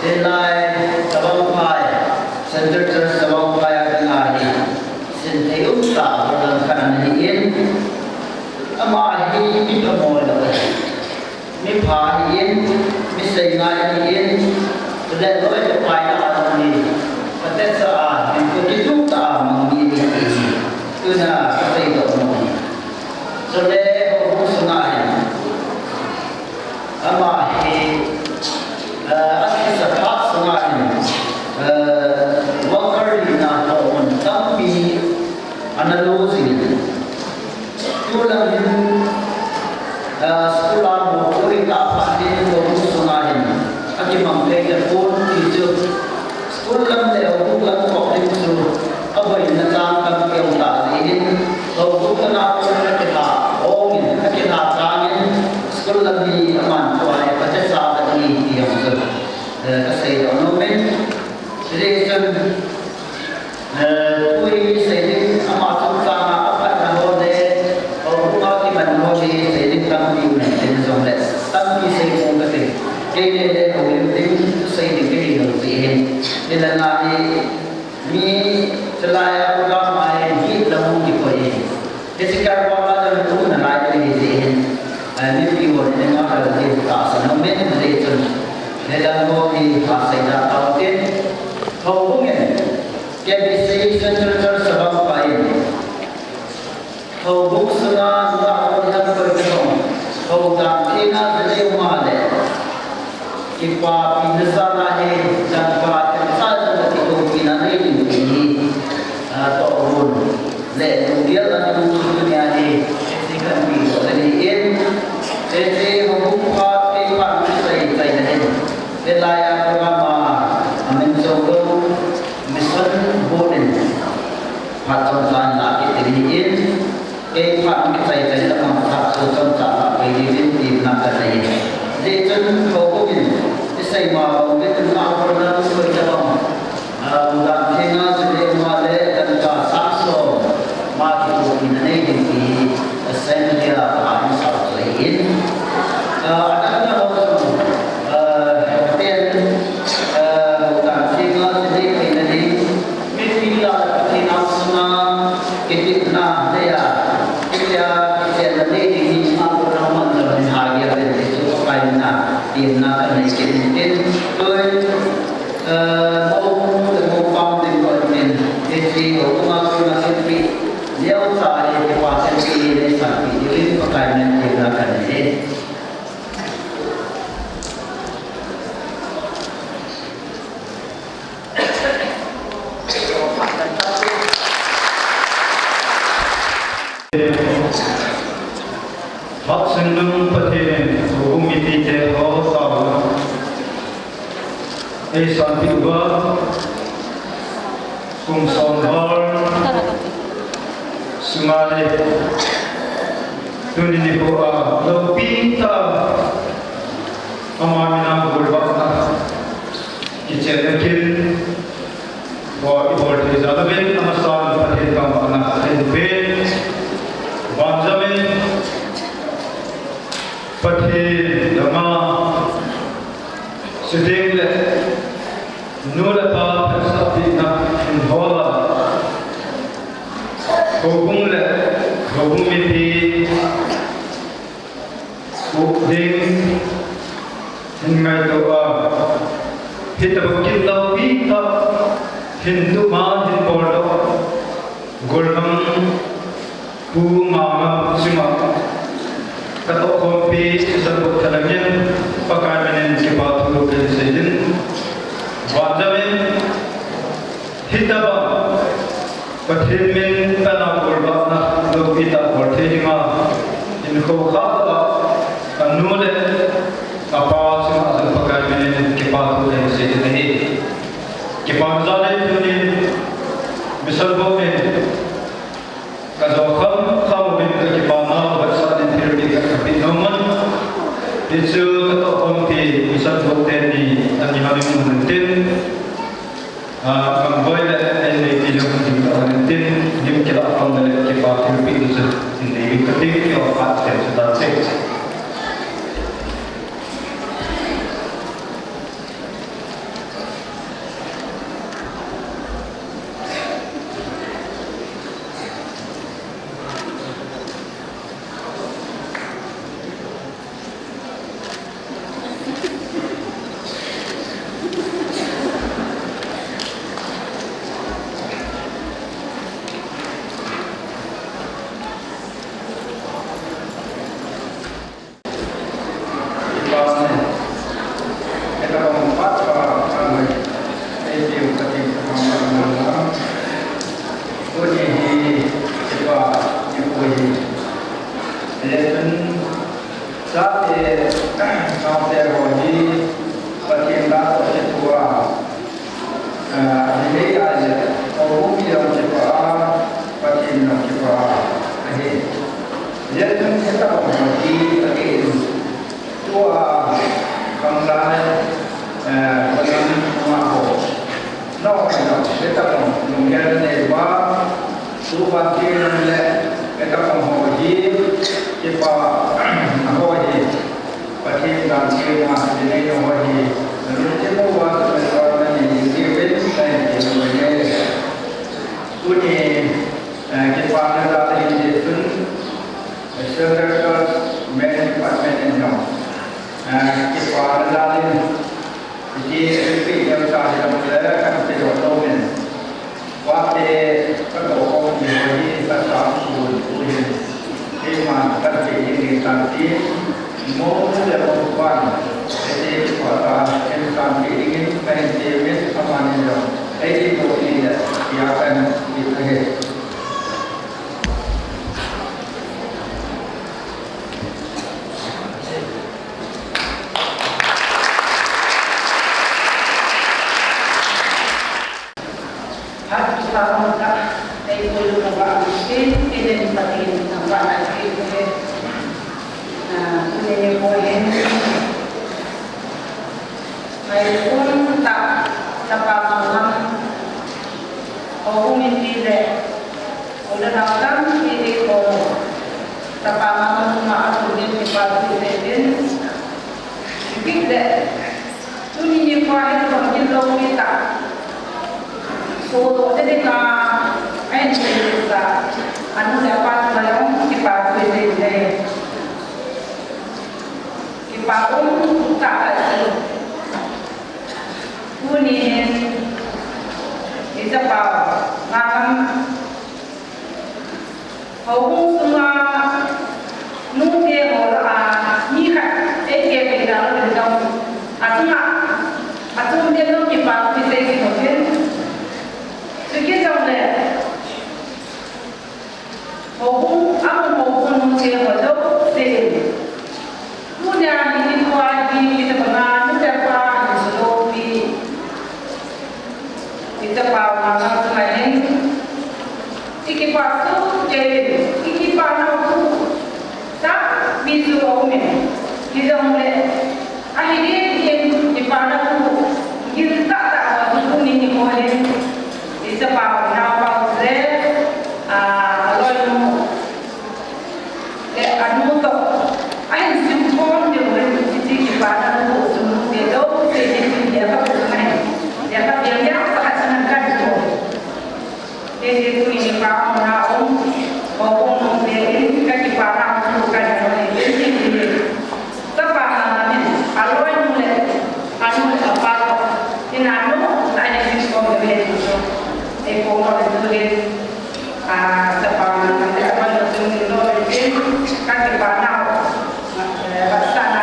hilai Tawang Phai, Central Church Tawang Phai a dinga hi, sin thei um tah ho lang khat ana hi in, ama hi mi phamo lou ahi. Mi pha ahi in, mi sei ngai ahi in, chule loi le pai a jong hi, phatechan, min ko kitup tah a mang mi ahi ti hi, tuna kasei doh nom ahi. Chule houbung sunga hin, ama hi, eh, akisa phat sunga hin, eh, worker lina tohmun tampi ana lo jing in. Tulang hin, eh, school a mopoh tah phat hin houbung sunga hin akimang thei tapon ti chu. School lam le houbung lam kop ding chu aboina chang tam keu ta jeh in, houbung lama kon akilha ong in, akilha chang in, school lam hi aman tua le phatecha ahi ti jong chu, eh, kasei doh nom in. Hijeh chun, eh, thu hi sei ding ama chungchang a aphatna ho le, houbung a kimanna ho hi sei ding tampi um in tin jongle, tampi sei pong kate. Kei le le houlim ding, thusei ding kahi lou jeh hin. Hilai a hi, mi chulai a program a hi, hi la hung kikoi e. Hiche karvang a jong tu nalai le hi jeh hin. Eh, mipi hon in nga hal ding tahsan nom in, hijeh chun. Hilang ho hi, ha sei da tau tin. Houbung in, K B C Central Church Tawang Phai in. Houbung sunga nungah ho dang koi ka jong, houdan theng a jinei um a le, kipapina sanga hi, dangka themcha jong kitohpina nei ding ti hi, ah, tohgon le lunggel a nung chu tunia hi, hiche kahin pe doh le hi in, hiche houbung phat, kei phat kisei chai na hin, hilai a program a, amin jong lou, Mission Board in phat chomcha in la kit ding ahi in, kei phat kichai chai lamang phat chu chomcha la kit ding tin temna kanei. Hijeh chun houbung in isei ma bang le tun a kona koi tabang, ah, dan theng a jinei um a le dangka sang som ma kitohpina nei ding ti assembly a phat in sao chu ahi in. Ah, adang dang ho jong, ah, ten, ah, houdan theng a jinei theina ding, mipi lah a Pathen a sunga kitepna nei a, hitia kichenna nei ding hi ama program man jong hin ha gel in ti chu Pakai min a temna kanei kit in tin. Tun, eh, mou le mou pang ding ko in tin, hiche houbung a kona thilpeh neocha hi kipa thilpeh hi neisanpeh diuvin Pakai min a temna kanei e. Phat sung nung Pathen in houbung mipite ho taona eisanpeh uva, kum som val sunga le tuni nikho a loupi tah a ama min a bulvahna kichenna kin ho ibol thei jal uvin, amasan Pathen thangvahna kahin pe. Banjom in Pathen lama chuteng le nu le pa phatsahpehna hin hol a, houbung le houbung mipi uh ding hin ngaito a, hitobang kin loupi tah hin tup a hin bol Thalangin Pakai minin kipa thu kahin seiyin. Vanjamin hitobang Pathen min tana bolbana loupi tah bol thei dinga hinkho khat a kanu le kapa chunga jong Pakai minin kipa thu kahin seiyin ahi. Kipana jal in tunin Mission Board in kajo kham kham uvin kakipana vetsahna thilpeh khat kapeh nom un. Hichu katoh khompi Mission Board teni ani hamin mun tin. Ah, kamboi le, eh, nei ti jong ding ka hon tin, lim kila khom le, kipa thilpeh chu, in nei ka ti, ki o pa te chu ta che. Chate, naote ho hi Pathen dan toh kitoh a, ah, hi hei a le, houbung mi jong kipah a, Pathen jong kipah a, ahi. Hijeh chun hitabang ho hi, ahi in, tua, bang lai, eh, bang lai, ma ho. No, no, hitabang, lunggel nei uva, tu Pathen le, hitabang ho hi, kipana ho hi, Pathen dan chena, hinei ho hi, nalungthim uva, nalungthim uva, nalungthim uva, nalungthim uva. Tuni, eh, kipana dan hi, tun, Special Director, Men Department in jong, eh, kipana dan in, Hiti, hiti, hiti, hiti, hiti, kan pe doh lou in. Vate, ka doh khom hi, hi, ka sam sun, sun hin. Keiman, kan pe ding in kan ti. Mo, mo le mo pan. Hiti, pa ta, hin kan pe ding in, kan ti min, amanin jong. Hiti, mo, ni le, ya kan, ti, hiti. Phat kipa umtah, eipui lou uva, Pathen, Pathen, Pathen, Pathen, ah, tuni nikho hin, ngailutah, chapa mangam, houbung mipi le, U le nao tampi eiho, chapa mangam chunga athum in kipa thu isei in, chukit le, tuni nikho hin jong loupi tah, sodoh te dinga, ahin seidoh sah, anu le apa chunga jong kipa thu isei in, kipa umtah ahi. Tuni hin, ichapa, ngam, houbung sunga nute ho lah a, mi khat, eikei kei dang ding dang, achunga, achung te jong kipa thu isei kit uvin. Chukit jongle, houbung, amun houbung nute ho jouse. Tunia hi nikho hi, ichapa nga, nu le pa, hi sodoh pi. Ichapa nga nga chunga hin. Ikipa soh kei, ikipa nau thu. Tampi chu aum in. Hijongle. Ahi ding ding, kipana thu. Gil tah tah ho chu tuni nikho hin. Ichapa nga pa le. Ah, aloinu. Le anu toh, ahin sim khom diu hin, hiche kipana thu sum te jouse hin, lekhabu sung ahin, lekha biang biang pakhat sung ahin kan chu. Hiche tuni nikho a um, houbung nute in, ka kipana thu kan chu hin, hin, hin, hin. Chapa mangam in, aloinu le, anu le apa toh, in anu, ahin sim khom diu hin chu. Eikhom diu hin. Ah, chapa mangam le, aloinu chunga hin, ka kipana, eh, vetsahna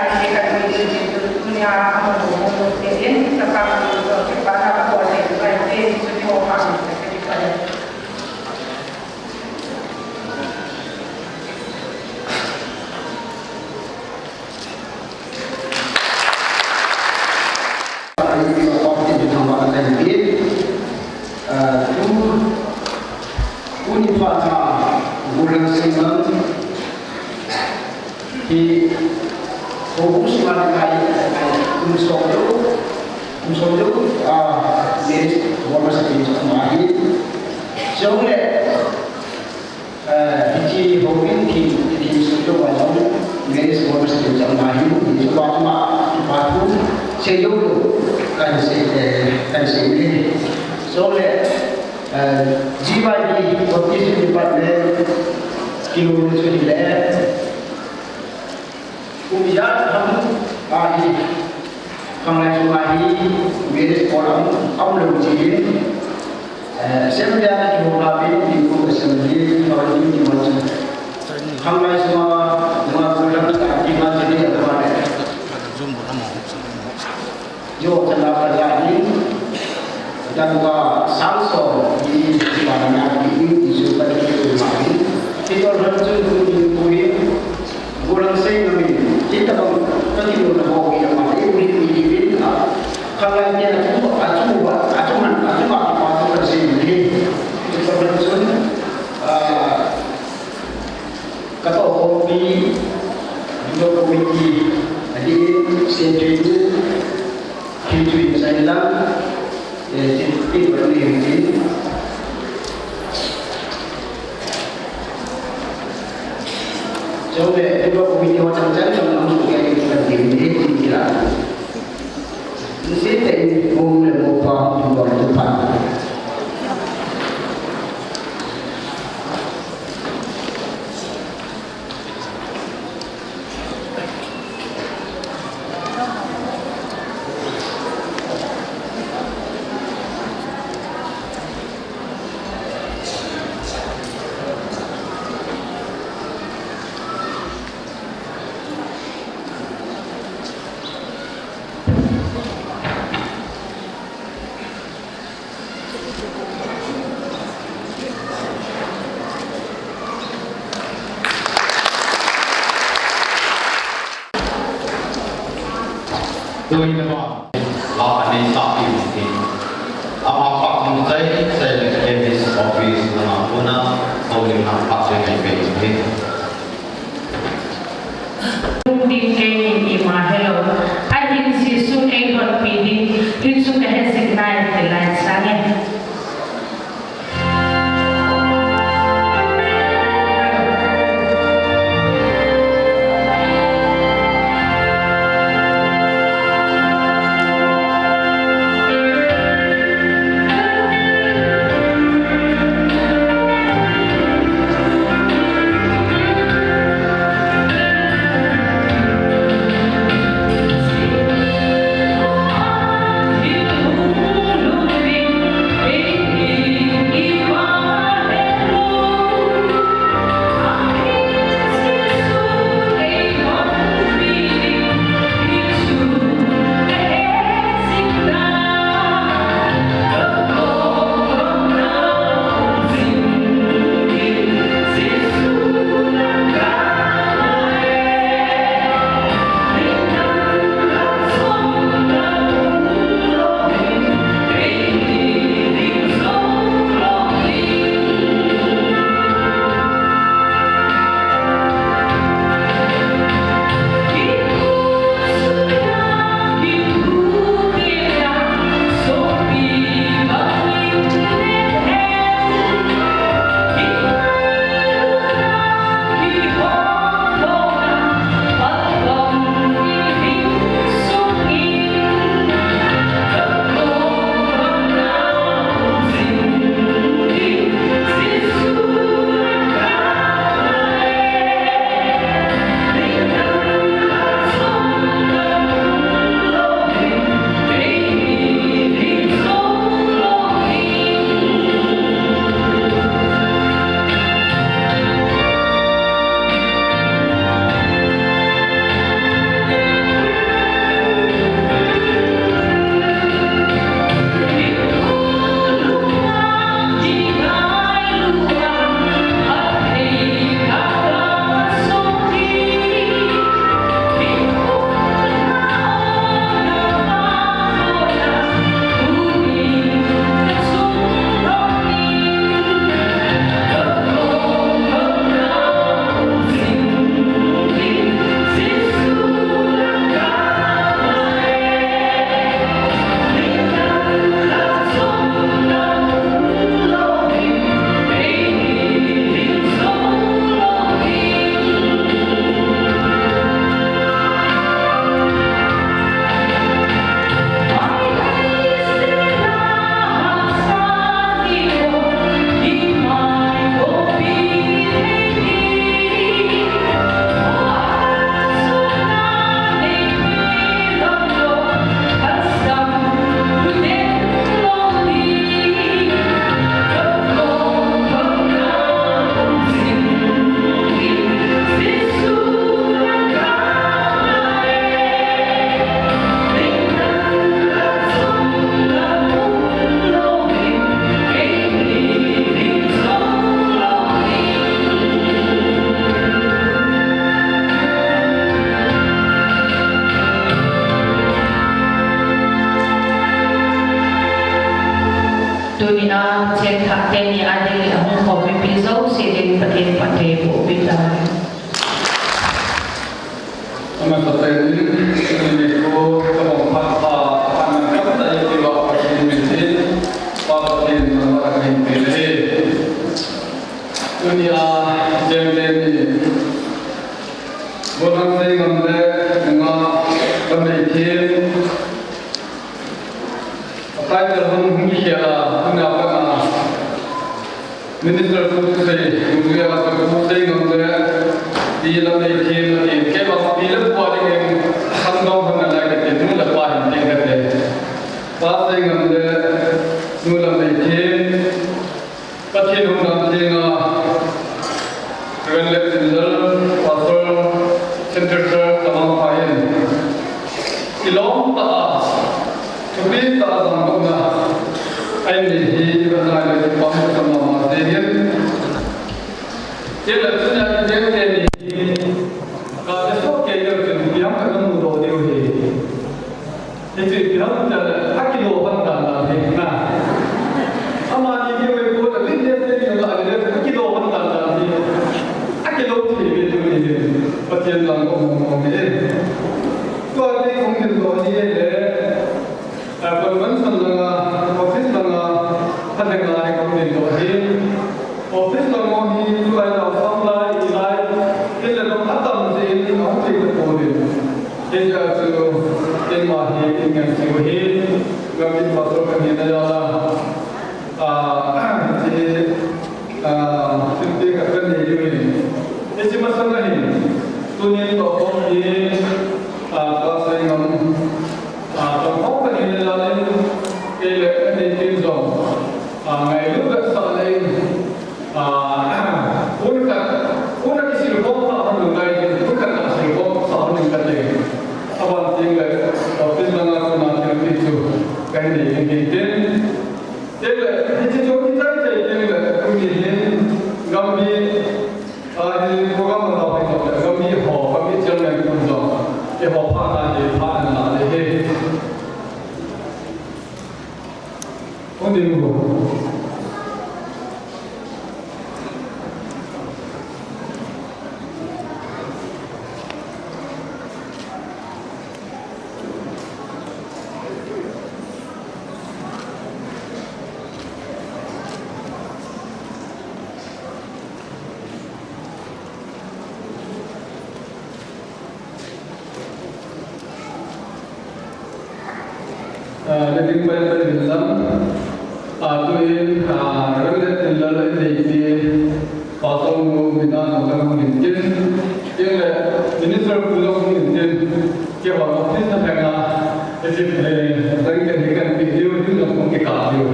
Tuni phat a, Gulang Singlam hi, houbung sunga ding a, kum som deuh, kum som deuh, ah, marriage bonus a chu ama hi. Chule, eh, hiche houbung thil, thil sum deuh a jong marriage bonus a chu ama hi, hiche pa ama, pa thu, sei deuh deuh, kahin sei, eh, kahin sei uve. Chule, eh, G Y D, Baptist Department, kilou chu hile, kum ijat ham ahi, khanglai sunga hi, marriage bol a um, aum lou jeh in, eh, assembly a kihou uvin, Baptist Assembly, Baptist Department, khanglai sunga, sunga, sunga, sunga, sunga, sunga, sunga, Yo, chana kaja in, dangka sang som, ni, ni bana na, ni, ni, ni, su, pa, ni, ni, ma, ni. Hiche tol han chun, ni, ni, ni, Gulang Singlam in, hitabang, kati mo na ho, ni, ma, ni, ni, ni, ni, ni, a, khanglai te, a, chu, a, chu, a, chu, man, a, chu, ma, ma, chu, kan sei, ni. Hiche tol han chun, a, Katoh khompi, Bureau Committee, adin, Secretary, Secretary China, eh, Secretary Bani Hengin. Chule, Bureau Committee ho chang chang, chang, chang, chang, chang, chang, chang, chang, chang, chang, chang, chang, Nisih teng mong le mopa hung kibol tu phat. Tuin ama, la anei sah pi utin. Ama pa kong chai, chai le M S office lama puna, holim na pa chai ngai pe utin. Lungding kei in ima helou. Ahin Jesu eidonpi ding, hichu kahejing nai ti lai sange. Ading ahung khom mipi jouse ding Pathen phatthei boh peh tahen. Amasa pen in, tuni nikho, ka bang phat pha, phat man gam ta i pi va Pathen min in, Pa Pathen nangma ka hin pe le. Tuni a, jeng le ni. Bolang Seingam le, nga, ka mei thim. Title hung hung kikhel a, hung a pat a. Minister pu thusei, hung a pat a pu Seingam le, ti la mei thim la ti, kei bang pi le pu a ding in, khangdong hung a lai ka ti, nu le pa hin teng ka ti. Pa Seingam le, nu le mei thim, Pathen hung dan teng a, Reverend Lep Tinlal, Pastor, Central Church, Tamang Phain. Kilom tah a, thupi tah a jangkona, ahin nei hi, i va nai le, i pang ka mama jeng in. Kei le tunia i jeng teni hi, ka le so kei le kin, i ham ka mu doh diu hi. Hiche ipi ham itile, akilou hon dan dan hi na. Amani keu ei pon, a witness te ni la le, akilou hon dan dan hi. Akilou thei ve tu ni hi. Pathen lang ko mong mong ni. Tua te kong hin lo ni le. A, convention langa, office langa, phaleng lai kong hin lo hi. Office lang mo hi, tulai nau sam lai, i lai, kei le nong atam jeh in, ahung thei tapon. Hijeh a chu, keima hi, in ngen jiu hi, gam in pastor ka hina jal a, a, hiche, a, thilpeh khat ka nei diu hi. Hiche masang a hin, tunin toh khom hi, a, Pa Seingam, a, toh khom ka hina jal in, kei le ka nei tin jong, a, ngailut vetsah le in, Ah, hun khat, hun khat kisil khom sa hon nung ngai, hun khat kisil khom sa hon nung khat le. Aban teng le, office langa kona thilpeh chu, kahin nei ding ahi tin. Teng le, hiche chu kichai chai teng le, tuni hin, Gambih, ah, hi program a nau hai le, Gambih ho, Gambih chairman kun jong, eiho phat na hi, phat na le hi. Hung ding u. Ah, le ding pai pai ding lam. Ah, tuin, ah, Reverend Tinlal in nei ti, Pastor nu mina na ka hung in tin. Tin le, Minister pu jong hung in tin. Keiho office na phenga, iti le, dang ke ni kan pi diu, diu jong hung kikah diu.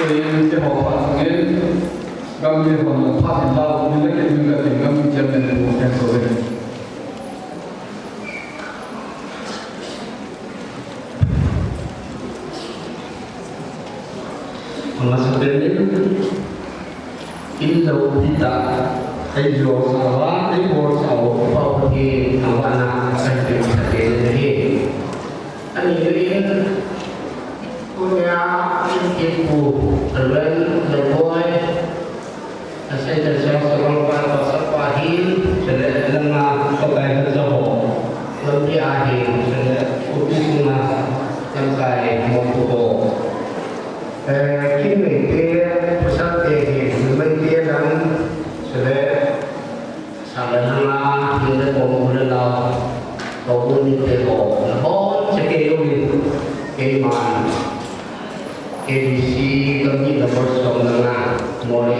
Tuin keiho phat sungin, Gambih hon phat in lau, min le kei min le kei Gambih chairman pu khen so ve. Amasa pen in, in loupi tah, ei jo sa uva, ei bol sa uva, Pa Pathen thangvahna kahin pe u ahi. Ani in, tunia, in kipu, Reverend Leiboi, Asei te sa sa bang pa, pastor pa hin, chule langa pakai han sa ho. Lampi a hin, chule office na lamkai mo pu ho. Eh, kin mei te, pasal te hin, mei te lang, chule sa le langa, hin le ko mo le lau. Ko mo ni te ho. Na bon, chake yo ni. Keiman. K B C, kami na bor som langa. Mo le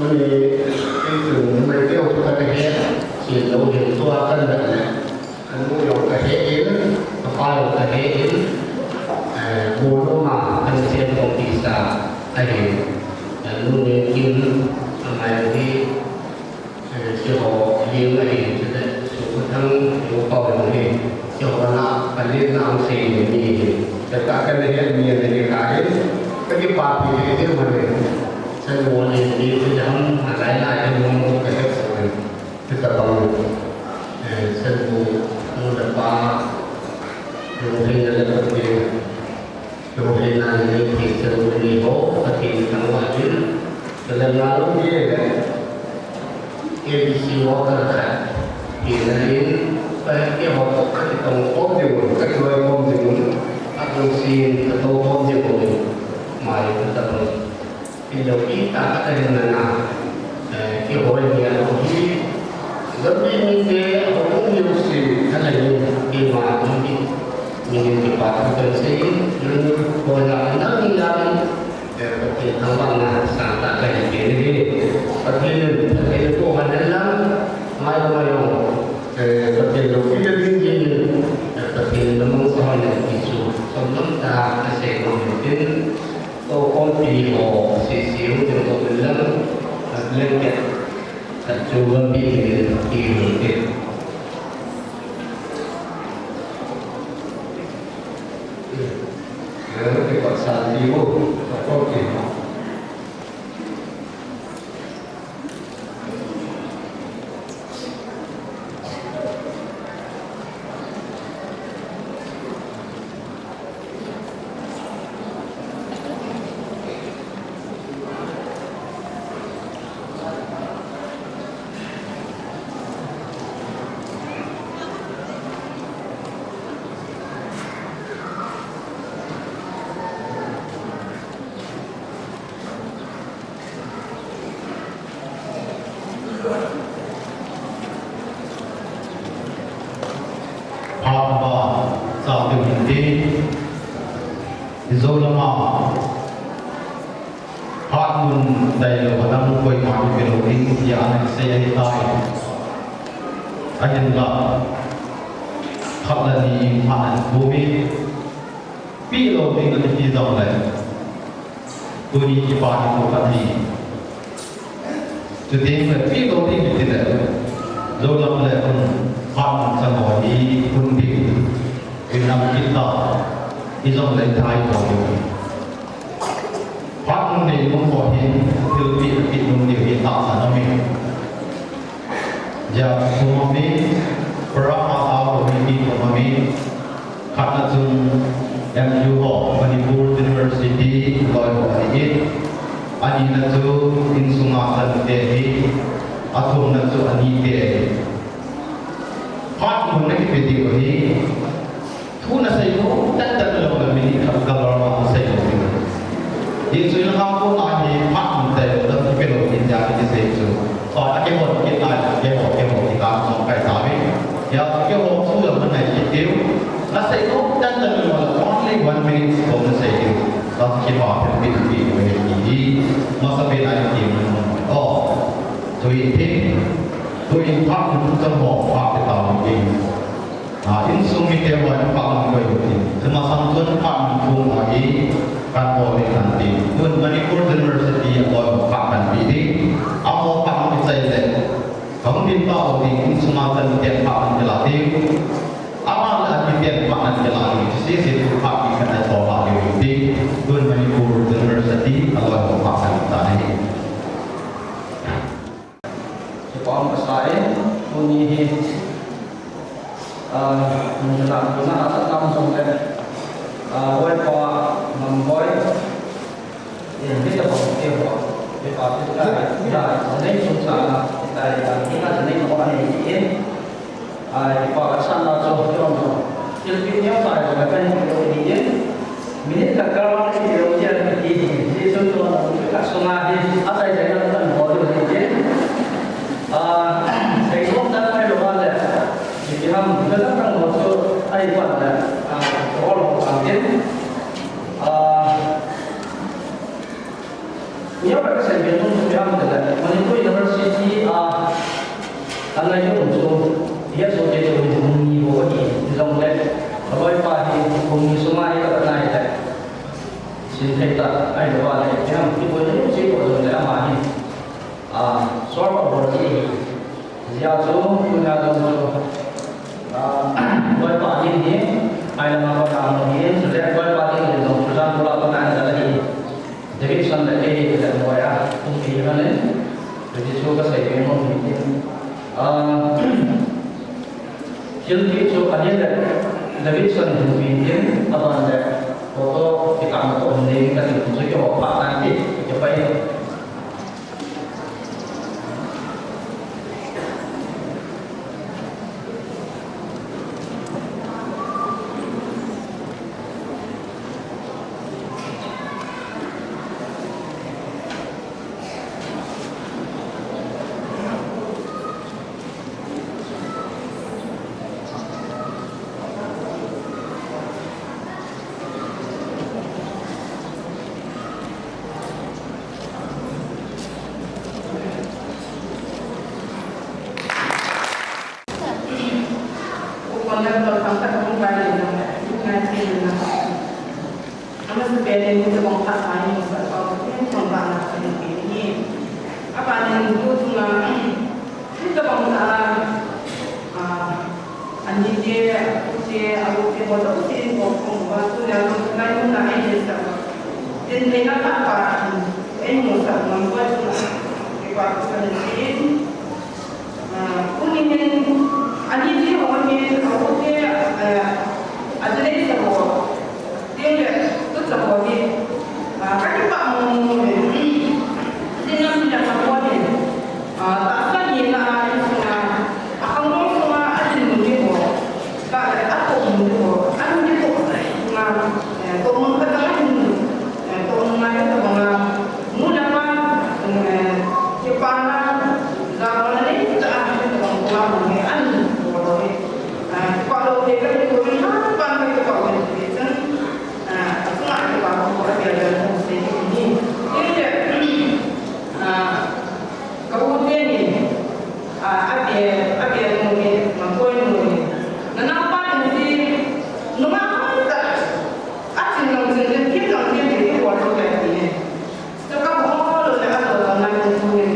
Tuni, kei chun Meitei ho chu kana he, chin lou hin tua kana he. Kanu jong kahe in, kapa jong kahe in, eh, Bolo ma kan sem kong pisa ahi. Kanu ne kin, amai hi, eh, si ho ling ahi, si le, su ko thang, yo pau jong hi, si ho na, palit na ang sei ni hi. Ka ka kan he ni ni ka hi, ka ki pa pi he ni ma ni. Sa wo ni ni, si ham, alai lai, mo mo ka he sa ni. Hitabang, eh, Senpu nu le pa, lungheina le Pathen, lungheina le lunghet Senpu ni ho, Pathen thangvah in, le ngalung ye le, A B C worker khat, tina in, pa ke ho ko ka kitong khom ding un, ka kitoi khom ding un, a lungsin ka to khom ding un, mai hitabang. Pin lou pi ta ka ta hin na na. Eh, kihoi ni a lou hi. Zambi mite a hung hiu si ka la yin ki ma hung ki. Mi hin ki pa thu kan se in. Yun yun ko na na ni la ni. Eh, Pathen thangvah na sa ta ka hin ke ni. Pathen, Pathen ko ha na la. Mai mai yong. Eh, Pathen lou pi la ding ji ni. Eh, Pathen na mong sa ha na ki su. Som nom ta ka se ko ni tin. Ko kongpi ho, sisi ho, tin ko bilang, blanket, khat chu gampi ni, ti ho, ti. Lalu ti ko sa ti ho, ko kongpi ho. Phat ba, sa tu hin te, Mizoram a, phat mun dai lou, a dang koima ni pe lou ding, tia ana sei ahi tai. Ahinla, khat le ni, phat an kum in, pe lou ding ani ti jong le. Tuni kipa ni ko khat hi. Chuteng le pe lou ding ti le. Zolam le hun phat mun chang ho hi hun ding. Inam kit ta. Ijong le thai ko. Phat mun nei mun ko hi. Thil pi pi mun ni hi ta sa na mi. Ja, Kumami, Parama Tao Community Kumami, khatna chun M U ho, Manipur University, loi ho ahi, anina chu insunga chate hi, athumna chu anite. Phat mun na kipe diu hi, Thu na sei nom, tan tan lou le minute khat ka lor ma sei nom. Tin sui na ka ko na hi phat mun tai lou, tan pe lou tin ja ni sei chu. Sa ta ke ho ke na, ke ho, ke ho ki ta song kai ta ve. Ya ke ho su ya man nai ki teu. Na sei nom, tan tan lou le only one minute ko na sei teu. Ta ki ba pe pe pe ko he ki. Ma sa pe na ki mun. Oh. Tui tin. Tui phat mun ta ho phat ta mun. A, insung mite ho in phat mun koi u tin. Chuma sang chun phat mun thum ahi, kan bol in kan tin. Tun Manipur University a bol phat kan pi ding. Amaho phat mun kichai le. Kahung din pa u ding, insung a kan mite phat mun kila ding. Ama le akite Pahnan ke la ni, sisi tu pha ki khat a tho la ni ti. Tun Manipur University a loi ho pha kan ta ni. Kipah um kasai, tuni hi, ah, nunna, nunna asa tam jong le, ah, Loipa Mamboi, eh, mi tabang te ho, mi pa te ta, ta, nei sung sa na, ta, ta, ni na nei ko ani in. Ai, pa ka san na chu, chu, chu. Thilpeh neo tai, ka kan ti lo ni in. Minute khat kal vang ti lo ni in, ti, ti, ti, chu, chu, ka sunga hi, a tai tai na kan ho lo ni in. Ah, sei som dan mai lo le. Ti ham, ka dan kan ho chu, ai pa le. Ah, all of them. Ah, Neo ka seibe nom chu ipi ham tile, Manipur University a, a ngai um chu, H O te chu hung ni ho ahi, jongle, a loipa hi hung ni sunga hi ka nai le, sin thei ta, ahilou le, ipi ham, ipi boi ni chu ko jongle ama hi, a, solve a bol ji. Hijeh chun, tuna jong chu, ah, loipa ding hi, ai lama kona mu hi, chule loipa ding hi jong, chujang pula kona hi la hi. Davidson le kei hi le moi a, kum pi hi le, David chu ka sei ve nom hi. Ah, thilpeh chu a hi le, Davidson hin pi hin, a ban le, photo, ki tang ko ne, ka ti chu ki ho pa na ki, ki pa hi. Ani te, a pu te, a u te, ho jouse in ko kong uva, tunia jong ngai mun na ei le sa. Tin le na pa pa, ei mu sa, ngam ko chu, kipa thu kan sei in. Ah, tuni hin, ani te ho hin, a u te, ah, a le sa ho. Tin le, tu sa ho hi, ah, ka kipa mu mu hin. Tin ngam le ka ho hin. Ah, tahsa ni na a insunga, a khangdong sunga a dinmun ding ho, tah le a tohmun ding ho, a nu ding ho, sunga, eh, tohmun khat a hin, eh, tohmun ngai tabanga, nu le pa, eh, kipana, jaona nei tah a hin tabang koma mun hi a nu bol ho hi. Ah, kipa lou te ka hi ko hi ha pan ka kipa lou te chun, ah, a sunga kipa ko a bia bia ko sei ni. Tin le, ah, Ka u te ni, a, a be, a be nu ni, Mangkoi nu ni. Na naopa ni si, nungah hoi tah, a chin jong chin, thim jong thim, thim bol lou le ti ni. Chu ka bol lou le a lou lou na ni tu ni.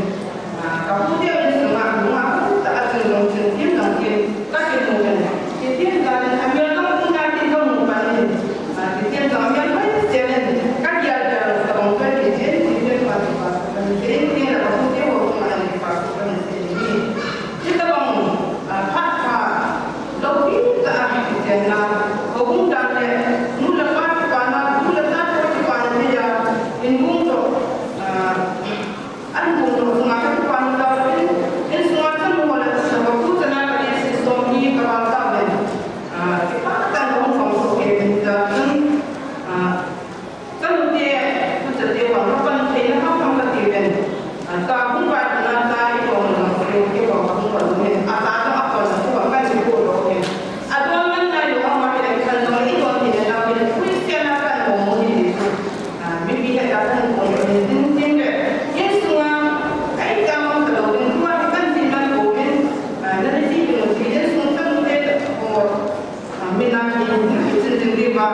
A, ka u te ni sunga, nungah hoi tah, a chin jong chin, thim jong thim, ka ti mu ni. Ti thim jong, a mi jong u na ti jong mu pa ni. A, ti thim jong, a mi hoi ti se ni. Ka ti a ti a, ka bol ka ti thim, ti thim pa ti pa. Ka ni sei in tin a ka pu te ho chunga ka ni pa ka ni sei in. Hitabang, ah, phat pha, loupi tah a kichena, houbung dan le, nu le pa kipana, nu le pa kipana tia, in bung toh, ah, an bung toh chunga ka kipana tah in, insunga chanu ho le, ka pu chana ka ni sei som hi ka bang tah ve. Ah, kipa tah in ka hung phong toh ke in tah in, ah, Chanu te, tuchate vang, ka pan theina kha phang ka ti ven. Ka hung vai na ta i ko na ko ke ko ka hung vai ne. A ta ta a ko na ko ka ni ko lo ke. A don man nai lo ama ke kan no i don ti na ke Christian a kan mo mo ni tu. A, mi pi he ta kan ko lo ni tin tin ke. Yesu a, ai ta mo ka lo ni ko kan tin man ko men. A, na ni ti ko ti Yesu chanu te ko. A, mi na ki, ki chin ding ding ba,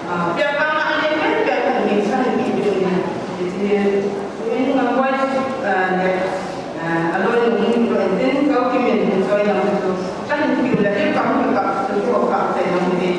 a, pia ka ma le, pia, pia ka ni sa ni ki ding ni. Ki chin ni, ni na wai, a, le, a, a loi ni ni ko en tin, ka ki min ni ko na ni ko. Ka ni ki la, ki pa ka ka, so ko ka, se na ni.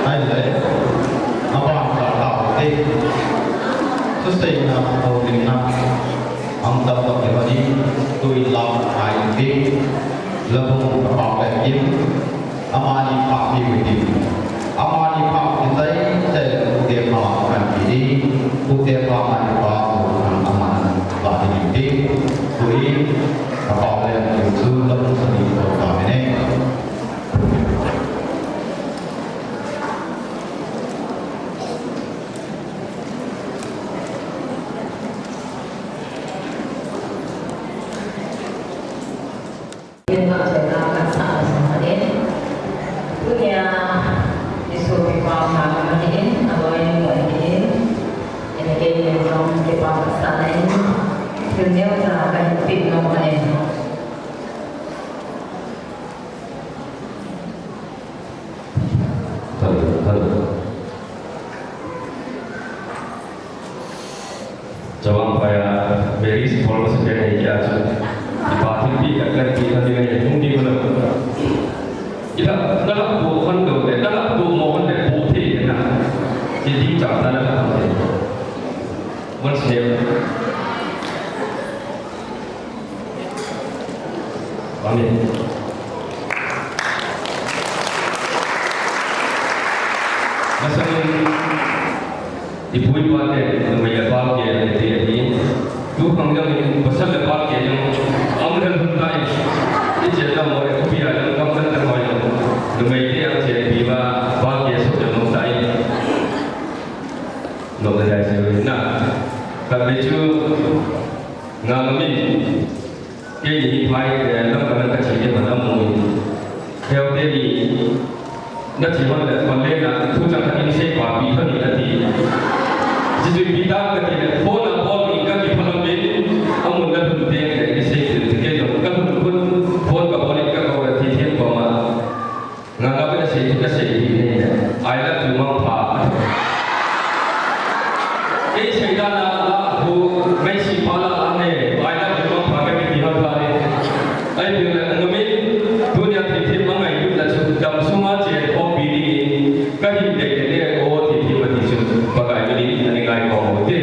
Ahile, abang tah tah te. Suseina, houlimna, ang tah tah te bani, tui lam ai te. Labung kapau le kim, amani pha pi wi te. Amani pha pi tai, tai le ute pha kan pi ni, ute pha mani pha, amani pha pi ni te. Tui kapau le kim chu labung sani ko ta ne. Tunia, isopipa pha ahin, aloi mo ahin, ina kei jong kipa kasah in, thil neocha kahin peh nom ahi. Hello, hello. Chawang phai a, Mary si phol masa pen hei kia chu. Ipa thilpeh ka kan pi kha ding ahi, hung ding mano. Ila, nala pu khan do le, nala pu mo khan le, pu the na. Ye ding chang ta nala pu the. Mon se. Amen. Masangin, ipu ipa te, numei le pa ke, te, te, tu khang jong in, pasal le pa ke jong, am le hun tai, i che ta mo le, kupi a jong, kam kan ta mo jong, numei te ang che pi ba, pa ke so jong tai. Lo le dai se na, ka me chu, nga ma min. Keini hi phai, eh, lam kana kachi le mana mui. Heote ni, nachi man le, man le na, thu chang khat in sei pa pi kha ni nati. Jijui pi ta kati le, phone a call ni kaki phala min, amun na lhun te, eh, in sei te, te ke jong, ka lhun khun, phone ka bol in ka ko ti thiam ko ma. Nga nga pe na sei, ka sei pi ne. Ai la Mangpha. Ei seidana la hu, mei si pa la la ne, ai la mangpha ka kiti ha ta ne. Ai bi le, ngami, tunia thithip angai lut la chu, dam sunga che, o pi ding in, ka hin dei ne, o thithip a ti chu, Pakai minin, ani ngai ko mo te.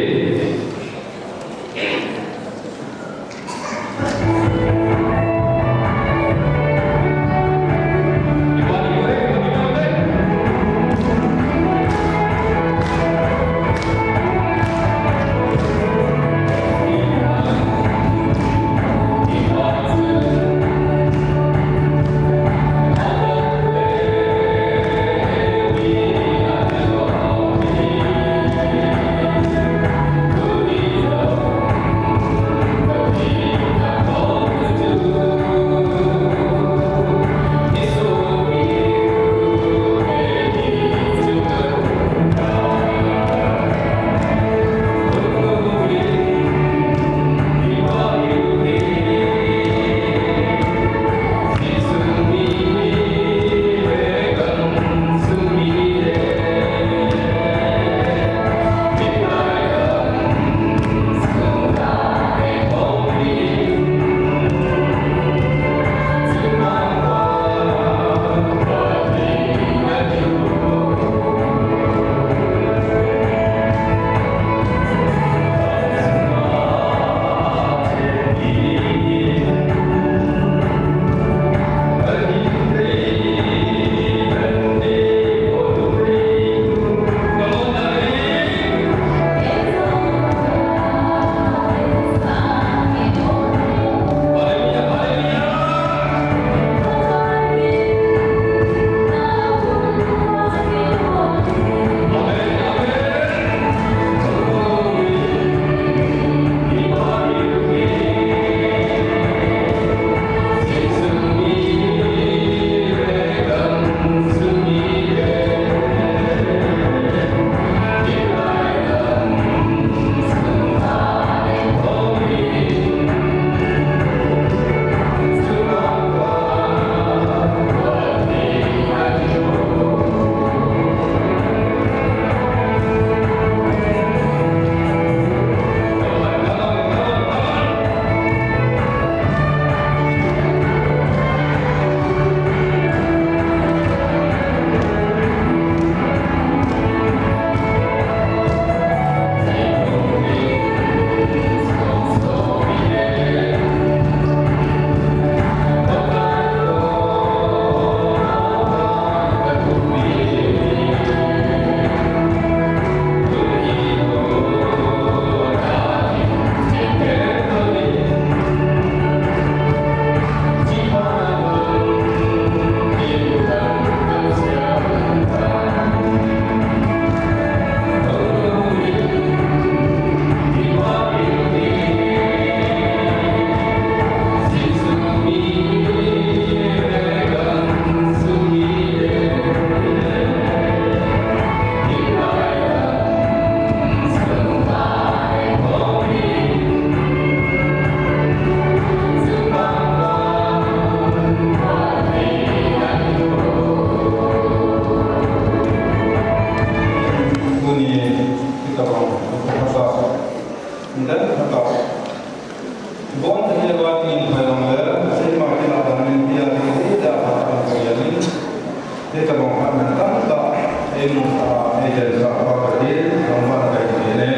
Hita bang khat min tamtah, ei mun a, ei jen sa pa ka ti, bang ma ka ti ne.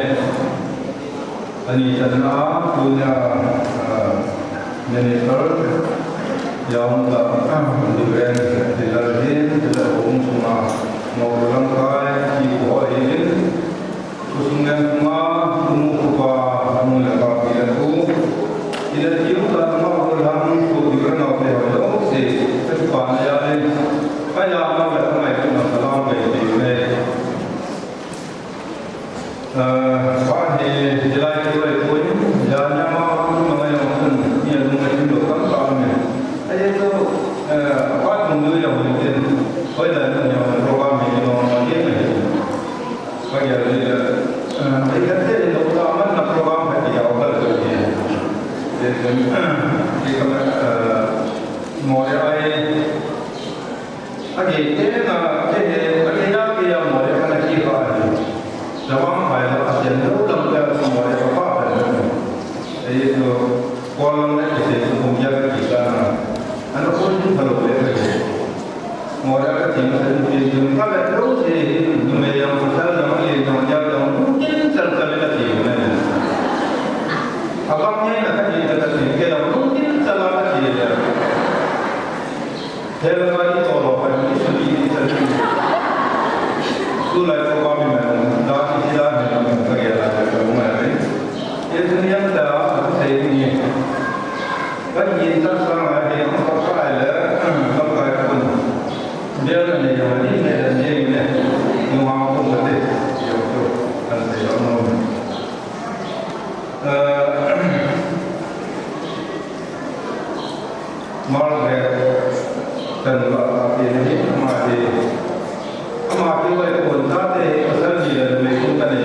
Ani channa, tunia, ah, minister, yaun ta, ah, different, tila hin, tila hong sunga, mau lang kai, ki ko hin, Khosung lengsunga, umu upa, anu le pa, pi le pu. Ina tiu ta ma ko lang ko di ka na pe ho lo se, ka pa na ya le. Ka ya ma le ka mai ko na salam ke ti le. Eh, pa he, di lai ko le ko, ya nya ma ko ma ya ko, ni ya lu ma tin lo ka ka me. Ai to, eh, pa ko lu ya ho tin. Ko da lu ya ko ba me no. Ka vet lou se hi, numei jong, pasal jong, alen jong, ajao jong, lungkim chal chal in ati u ahi. Abang ngai na ka hi ta ka ti, kei jong lungkim chal a ka ti le. Hel ngai to lo ka ni su ni ni chal ni. Tulai ko ba mi na, da ni da ni na ka ya la ka ngai. Ye tu ni ang ta, sei ni. Ka yin ta sa ngai he, ka kai le, ka kai kun. Bel ne ya ni ne ne ne. Ni ma ko ma te. Yo yo. Kan te yo no. Eh, Margaret, kan ba ka pe ni ma te. Ama ke wai kon ta te, pasal ni le me kun ta ne.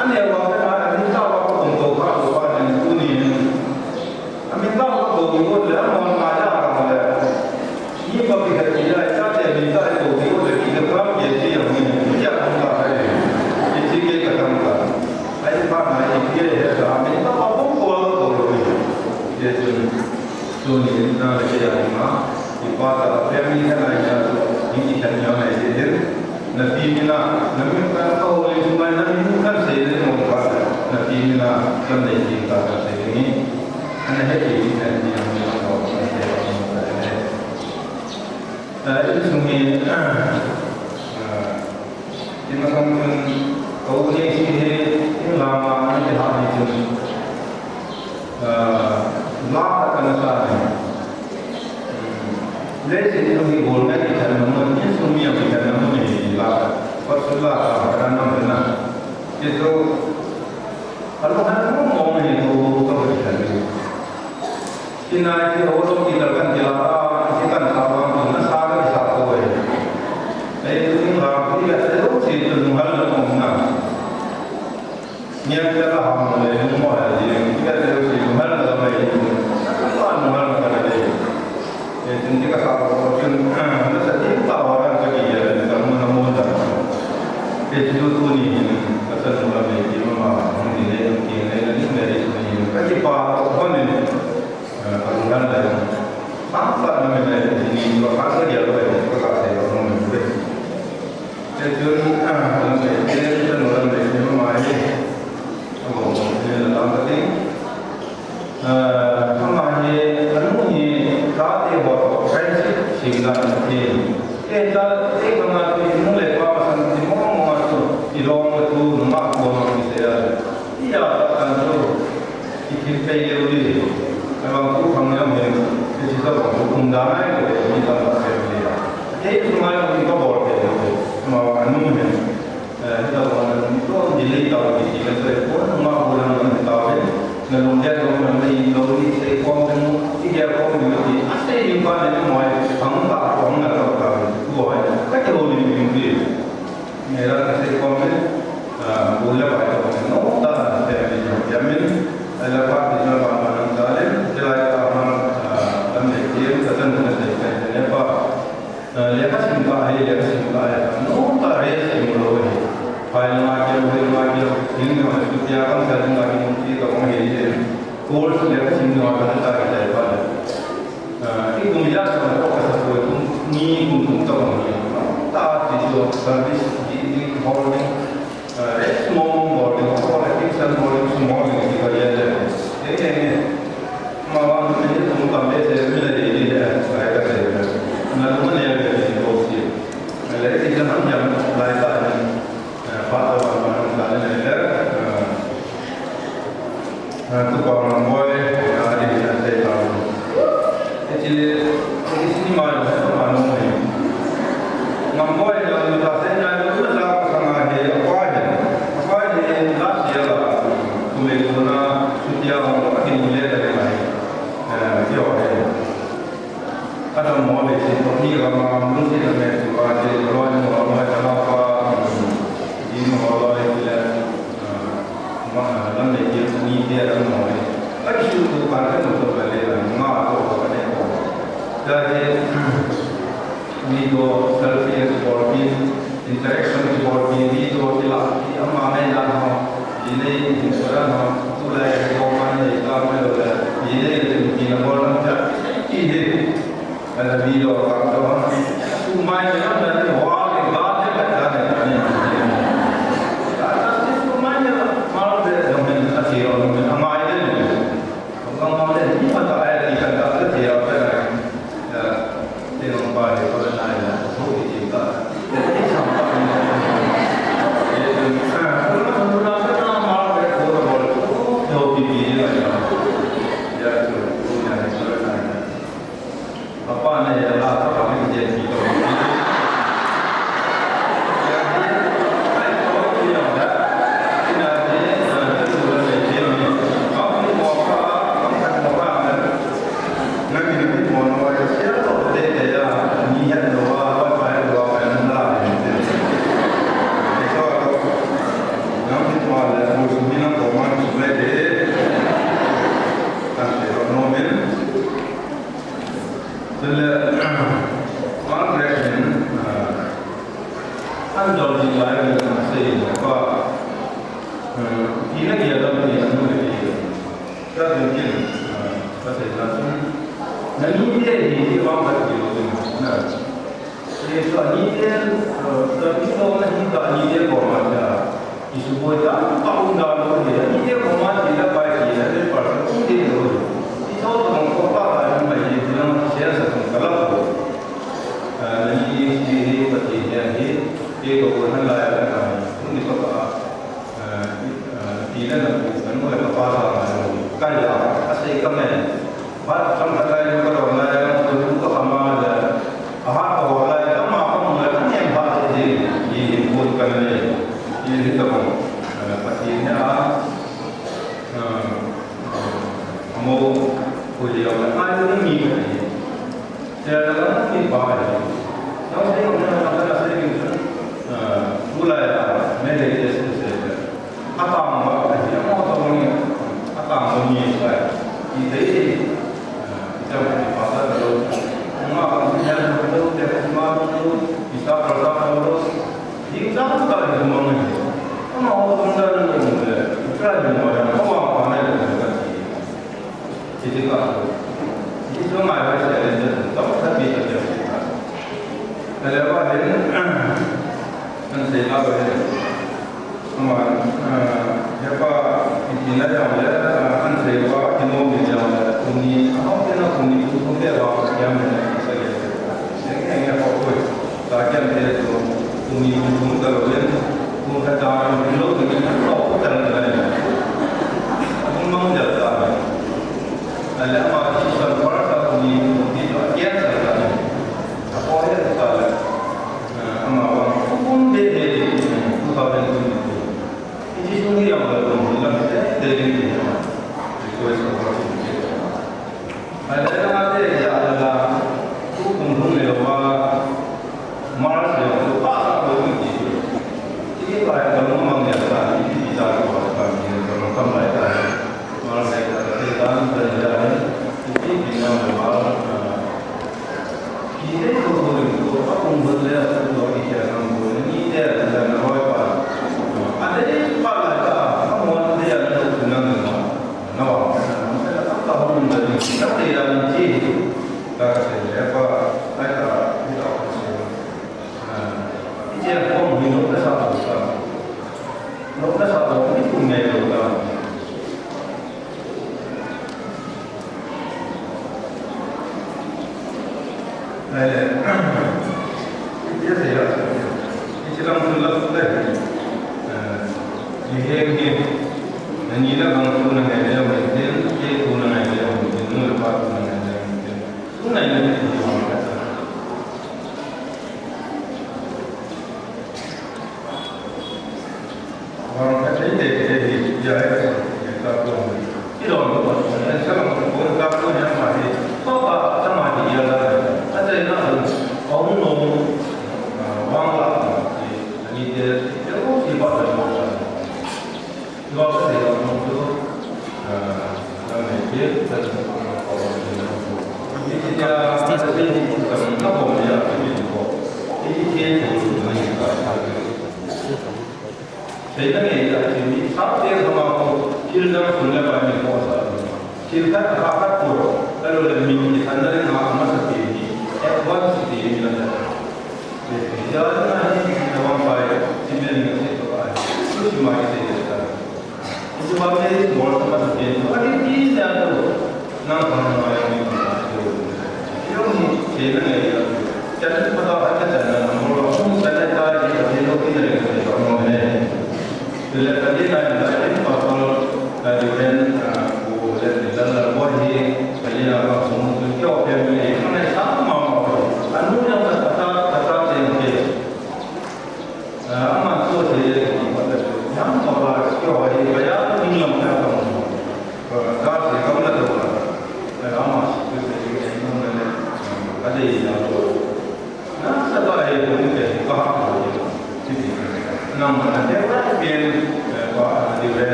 Ani wa ka na ni ta wa ko ko ka ko pa ni ku ni. Amin bang ka ko ni ko le, amon ma ja rang le. Ni pa pi ka ti lai, cha te min ta ko ni ko le, ki ka kam ye ti yang ni, ni ja kam ka hai. Ni ti ke ka kam ka. Ai pa na ni ke he ka, amin bang ka ko ko ko ko ni. Ye tu, tu ni na le ke ya ma. Ni pa ta family ka na ya tu, ni ki kan ya na ye. Na pi mi na, na mi ka ko le tu mai na mi kan se le mo ka. Na pi mi na, kan le ki ka ka se ni. Ana he ki ni, ana ni, ana ni, ana ni, ana ni. Eh, insung hi, eh, imasang chun, ko ni si hi, in lama, ni ha ni chun, eh, la ka na sa ni. Hmm. Le si ni hi bol na ki chan na mo, insung mi ki chan na mo ni la. Pasal la ka na mo na. Itu Alo han mo mo ni ko ko ko ko ko. Ina ki ho to ki kan ki la, ki kan ka wa na sa ka sa ko e. Ai tu ni la ki la se lo si tu nu hal mo na. Ni ka la ha mo le mo ha di ki ka le si mo hal la mai. Ka mo hal ka le. Eh, tun ti ka sa ko chun, ah, na sa ti ta wa ran ka ki ya, ka mo na mo da. Eh, ti tu tu ni, ka sa mo na me, ti ma ma, mo ni le, ti le, ni le, ni le, ka ti pa, ko ni, ah, ka mo na da. Sa pa na me le, ni lo ka sa ya lo, ka sa ya lo, mo ni le. Eh, tun, ah, na me, ti le, sa mo na me, ti ma ma, eh. Ka mo, ni le, la ka ti. Ah, ama hi, anu hi, tate ho, friendship, simna, ti. Eh, tate, kanga tu, nu le pa, masang, ti, mo, mo, tu, i long, tu, nu, ma, ko, ma, ki, se, ya. Iya, ta, kan, tu, i, ki, pe, ye, u, di. Ama, ku, khang, ya, me, ki, si, ta, ko, ku, kum, da, nai, ko, ni, ta, ma, pe, u, di. Te, tu, ma, ku, ka, bol, pe, u, di. Ama, anu, me. Eh, hita ko na lung to, delay tau ti ti ka soi ko, na ma ko lang lang tau ve. Na lung dia ko na mai lo ni sei ko mu, ti dia ko mu ti. A sei ni pa na mo ai, ang ka ko na ka ka ko ai. Ka ke ho ni ni ni. Me ra ka sei ko me. Ah, ko le ba ko no ta te ni ya min. Ala pa ti na ba ma na ta le, ti la ta ma, ah, tam de ti ka tan na sei ka ne pa. Eh, lekha sim ka hi, lekha sim ka hi. No ta re sim lo hi. File ma ke, file ma ke, in ka ma tu tia kam sa ma ke, ti ka ma hi le. Course lekha sim no ta ta ki ta pa le. Eh, i kum ya sa ko ka sa ko kum ni kum kum ta ma ni. Ta ti so service di di holding. Eh, small body, politics and body, small body, eh, eh, eh. Ma wa ni tum tam be se mi le di di, eh, sai ka se. Na lu ne be di ko si. Le ti ka nam jam lai ta ni. Eh, pa ta wa ma ta ni le. Eh. Ah, tu pa Ngamboi, ah, di na sei ta. Iti, iti sini ma, ma no ni. Ngamboi na, na ta sei na, na ta ka sa nga he, apa he. Apa he, na sia la, tu me ko na, tu tia ko, a ki ni le ka ni mai. Eh, ti ho he. Adam mo le si to ni ga ma mu si na me tu ba je lo ni mo ma ta la pa. Ni mo lo le le. Ma lam le ki ni de ram mo le. Ai su tu ka ka mo to ka le ma to ka le ko. Da je ni to selfie bol ki Interaction kibol pi ni to kila, ki ama ngai dan ho, ki nei ki sora ho, tulai ki ko man nei ka mai lo le, ki nei ki ki na bol na cha, ki he. Ala video ka to ha.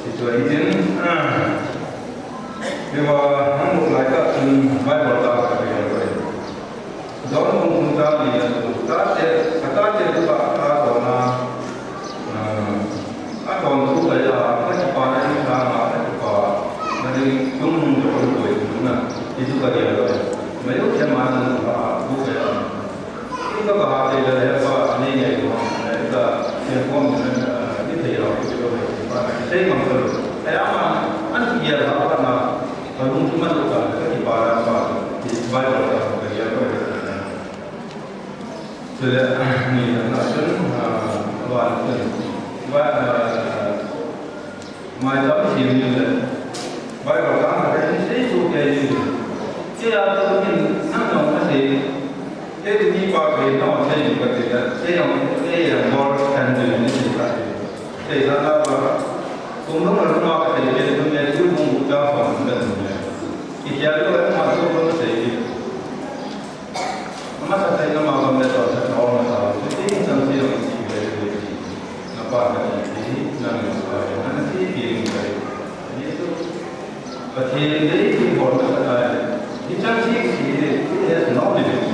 Hichu ahin, ah, keiva hung lut lai tah chun Bible tah ka sim koi. John bung thum chang li na chu, tate, atate chu ka, ka kona, ah, a kon chu ka ya, ka kipa na in ka nga, ka kipa, na ding tum hung jo koi chu na, hichu ka ya koi. Mai u khe ma na ka, ku ka ya. Ika ka ha te le le pa ani ngai ko, ika se ko ni na, ni thei lo ki lo, pa na sei mang ko. Ai ama, an ki ya ha pa na, ka lung ki ma lo ka, ka ki pa na pa, ki Bible ka, ka ya ko. Chule, ni na na chun, ah, wa chun, wa, ah, Maicham thim ni le, Bible tang khat in sei chu kei ni. Kei a chu min nang nong a sei. Kei chu mi pa kei nong a sei ni ka ti le, kei nong, kei nong bol kan ni ni sei ka ti. Sei sa na ba, kum nong na ma ka sei kei chu me chu bung bu ta hong kan ni le. Ki kya lo ma chu ko sei ki. Amasa tei nama bang le to sa ko na sa, ti ti sam si lo ti ve ti. Na pa ka ti ti, na ni pa, na ti ti ni ka. Ni tu. Pathen dei ti bol na sa tai. Ni chang si ti de, it has no limit.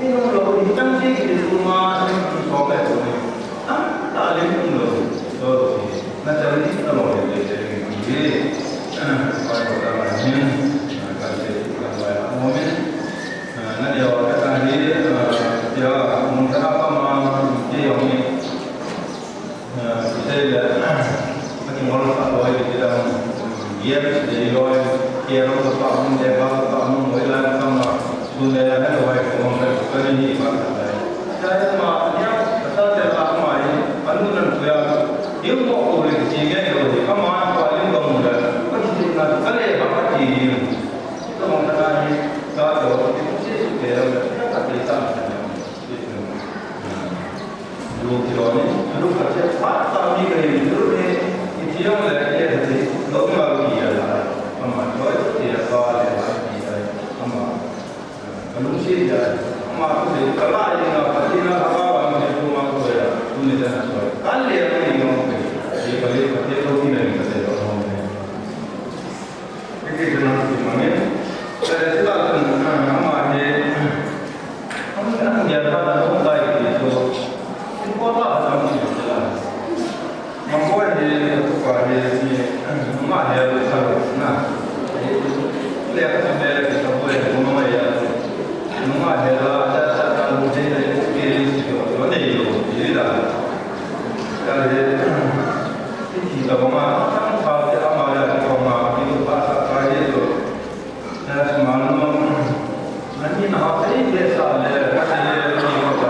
Ni no lo, ni chang si ti tu ma, ni so le tu ni. Am ta le ni lo. So ti. Na chang ni na lo le le ni. Pa ko ta ma ni. Na ka se ka ma mo me. Ah, na dia wa ka ta hi, ah, ya, mun ta pa ma, ke yong ni. Ah, ki sei le, ah, ki ngol pa loi ki ta, yes, de loi, ke ro pa mun de pa pa mun loi la ka ma, sun de ya na loi ko ma ka ni pa ka. Sa ma, ya, sa te pa ma ni, anu nan ku ya, yu mo ko le ki ngai lo, ka ma pa yu ko mun da, ka ki na ka le pa ka ki ni. Ito mong kana hi, ka to, ito si su ke, ka te sa. Lu ki lo ni, lu ka che pa ta mi ka ni, lu ni, i ti yong le, ye ka ti, lo ma lu ki ya la. Ama lo ti ya ka le la ki ya, ama. Ka lung si ya, ama ku se, ka la ya na, ka ti na, ka ba wa ni, ku ma ku ya, ku ni ta na so. Ka le ya ni yong ke, ye ka le, ka te lo ki na ni ka te lo. Hiti chun hung simangin. Chule chutah chun, ah, ama hi, hung, hung gel phat a hung tai ti chu, in ko ba a chang ti chu la. Ma ko hi, ko hi, ni, ama hi, sa lo, na. Le ka le, ka bo le, ko ma ya. Ama hi la, sa, sa, ka lu je, le, ke, le, si ko, ko ne yo, ti la. Ka le, Iti tabanga, tang thal te ama le tabanga, iti pa sa ka ye to. Na sma no, ani na ha te ke sa le, ka te le, ni ko ta.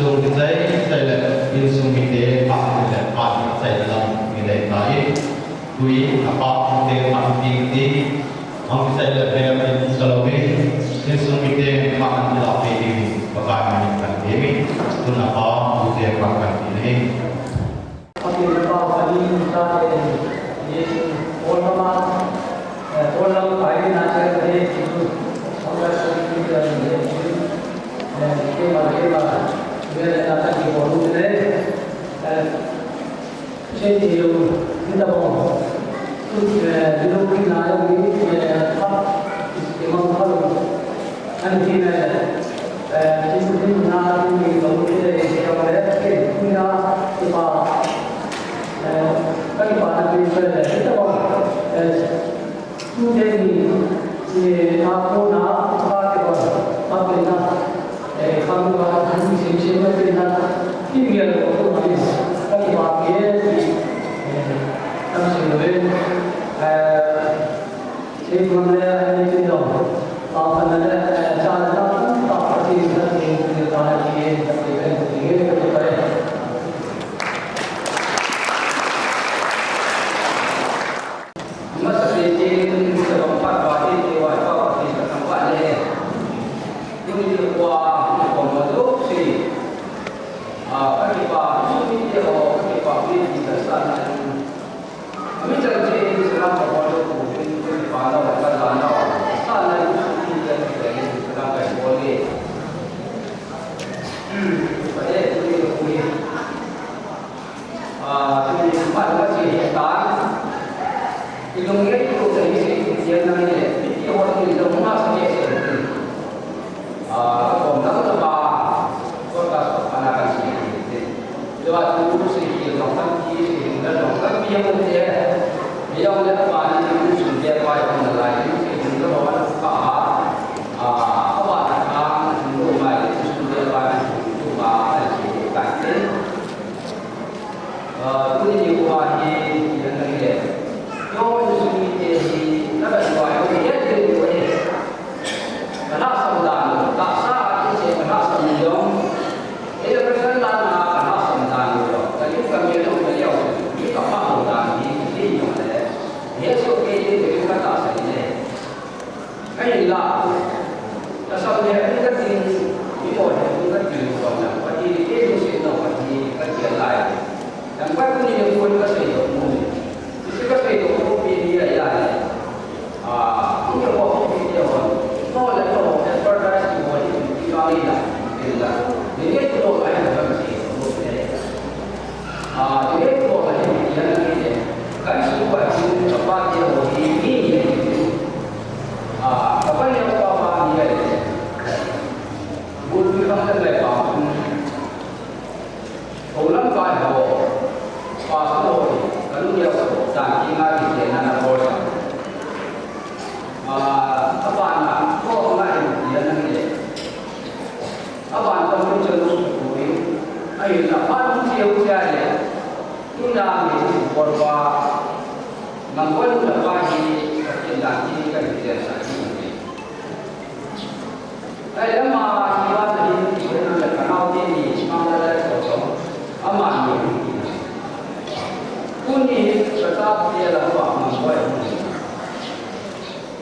Sung kichai, chai le, insung mite, phat le, phat kichai le lam, mi dei tai. Tui, apa, te, phat ti, ti, ang kichai le, pe, in, salomi, insung mite, phat an kila pe, ti, Pakai min kan ti mi, tun apa, te, phat kan ti ni. Pathen pau ani ta te ni, Paul mama, eh, Paul lam pai ni na che te ni, Paul lam pai ni na che te ni, eh, ke ma, ke ma, ke na ta ki Paul ni te, eh, che ni lo, ni ta bong, tu, eh, ni lo ki na yo ni, eh, pa, ke ma pa lo, ani ki na, eh, ki su ni na ni Pade, tuni ka pui. Ah, tuni ka pui, ka chi he ta. Ilung ye tu sa hi se, ye na ni le, ye ho ni lo ma sa ye se. Ah, ka kom na ka ba, ko ka so pa na ka chi. Lo a tu se ki lo kan ki se, lo lo kan ki ya mo te. Ye yo le ba ni ni sun de ba yo na lai, se lo ba ka. Ah, ka ba na ka, sun lo mai, sun de ba ni sun ba na chi ka te. Ah, tuni nikho hi, ipi ham itile, Lord Jesu mite hi, nabol uva, Lord, Lord, Lord, kalhahsam dan u, tahsa a kiche kalhahsam u jong, ei Christian dan a kalhahsam dan u jong, kalim kamel u, kaleo, mi kapha u dan hi, hi jong le, Jesu Christa hi, katahsa hi le. Ahinla, tahsa le hung kati, mi mo le hung kati, kong na, pati ni ke ni se no, pati ni kati lai. Yang pa kuni ni ko ka se do mo ni. Ni se ka se do mo pi ni ya ya ni. Ah, ni ko pi ni ya ho. No le no, paradise ni mo ni, ni ma ni la, ni la. Ni ni ko ai na ka se do mo ni. Ah, tile ko ka hi ya na ni le. Kan su pa chu ka pa te ho hi ni ni ni. Ah, ka pa ni ka pa ni le. Bul pi ka ka lai pa. Ko lam pa ho. Pa sa ho ni. Kan ni ya ko. Tan ki ma ki te na na ko sa. Ah, ka pa na ko na ni ya na ni le. Aban tong chun chun pui. Ahinla, aban chun chun chun le. Tuna mi por pa. Nang pon na pa hi, ka kin dan hi, ka kin dan sa hi. Ai, ama, ki wa na hi, ki wa na le, ka nau ti ni, ma la le, ko so. Ama ni. Kuni, ka ta ti la pa, ma ko.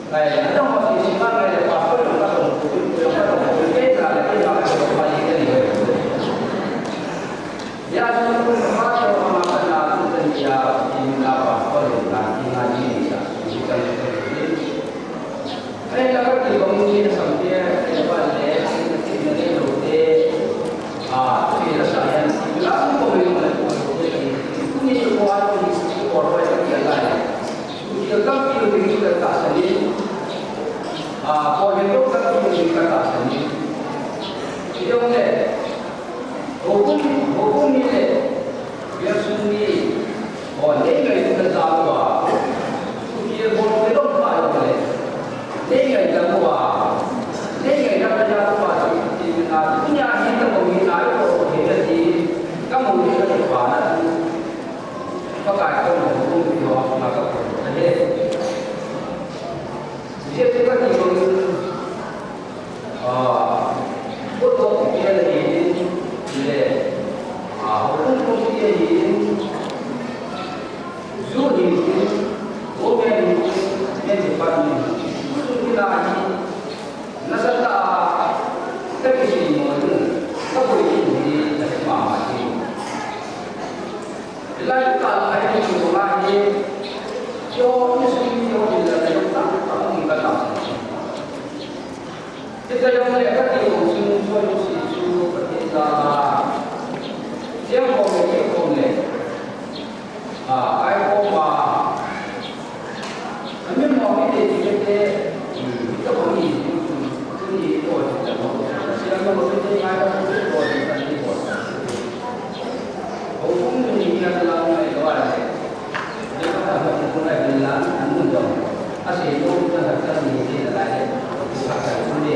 Ai, adang ma si si ma ngai le pastor jong ka dong, jong ka dong, jong ka dong, jong ka dong, jong ka dong. Ya, jong ka dong, pastor ma ka na, jong ka dong, ya, jong ka pastor jong ka, jong ka ni sa, jong ka dong. Ai, la ka ti bang ni sa te, ai, ba le, ni na le lo te. Ah, ni la sa yan, ni la ko ni le ko te. Ni ko a ni ko ro ya la. Kil tampi ding ka tahsan in, ah, Paul in tampi ding ka tahsan in. Ijongle, houbung, houbung ni le, Jesu ni, oh, nei ngai ka ta wa. Kil bol ke dong pa le. Nei ngai ka wa. Nei ngai ka ta wa. Ti na, tunia hi ka ko ni na ko ko he ti. Ka mo ni ka pa na. Pakai kong kong kong kong kong kong kong kong kong. Ahi. Jesu Christa kong, ah, kong kong kong kong le, ah, kong kong kong kong, Jew hi, Roman hi, men department, kong kong kong, nasa ta, ta kisi mo, ta koi kong kong, ta kisi mama kong. Lai ka lai ni ko lai ni. Yo ni sum ni yo ni la ni ta ta ni ka ta. Kita yo le ka ti ko sum ko ni si su ka ti ta la. Siang ko ni ko ni. Ah, ai ko ma. Ami mo mi te ti te, hmm, ka ko ni, ni ko ti ta mo. Sia mo te te ngai ka ko ti ta ni ko. Ko kum ni ni ka la ngai ko ai. Ni ka ta ko ko ngai ni la, an mun dong. A se ko ta ka ta ni ni la lai. Ka ta ku ni.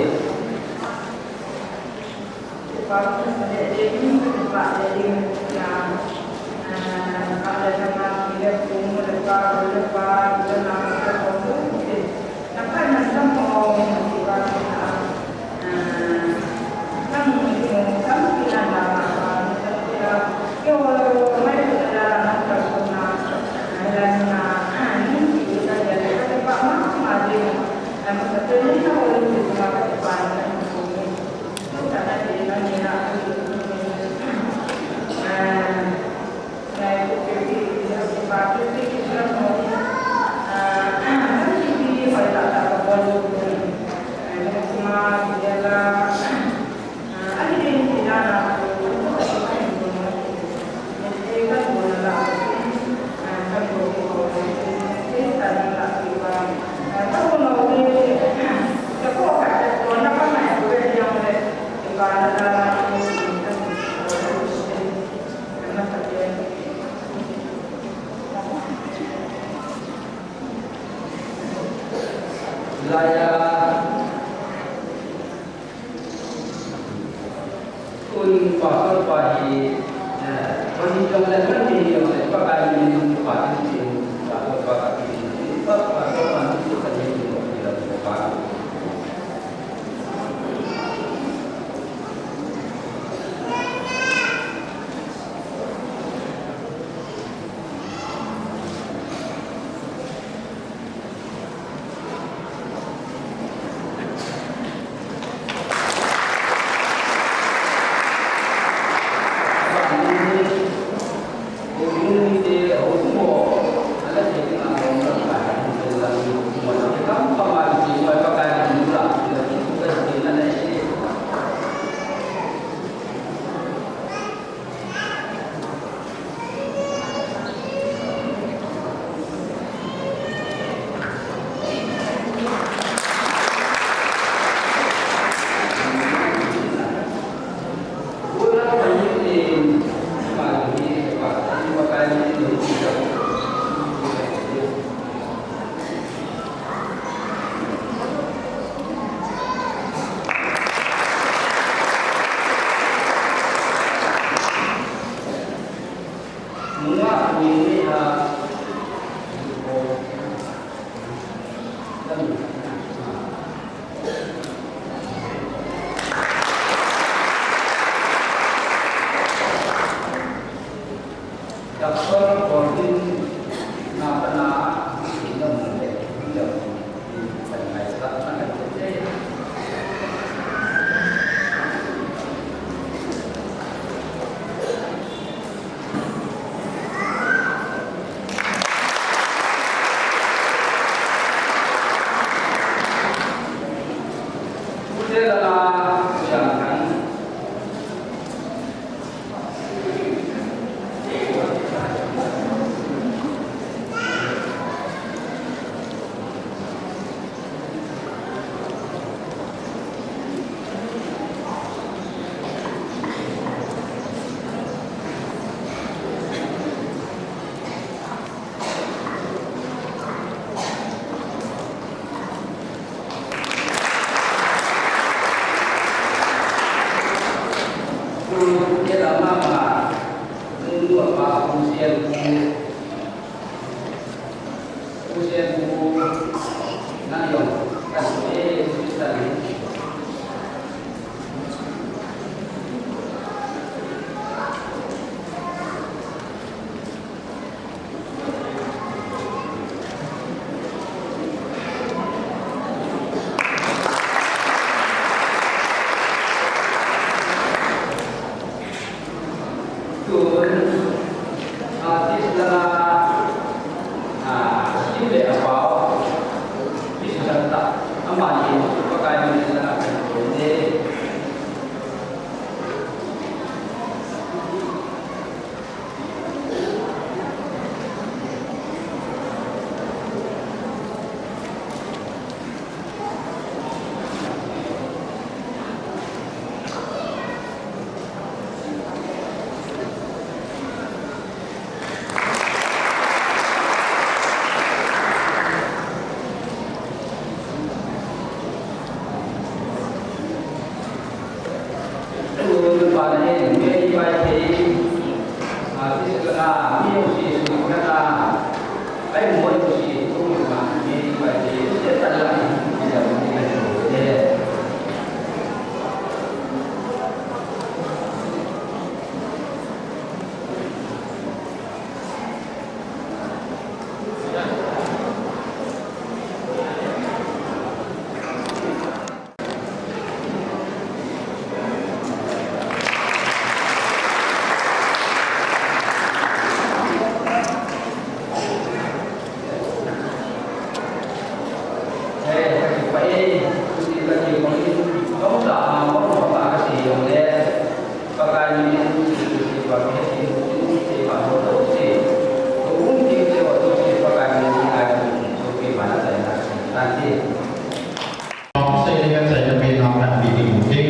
Sei le ka chaina pen a kan ti ding u te.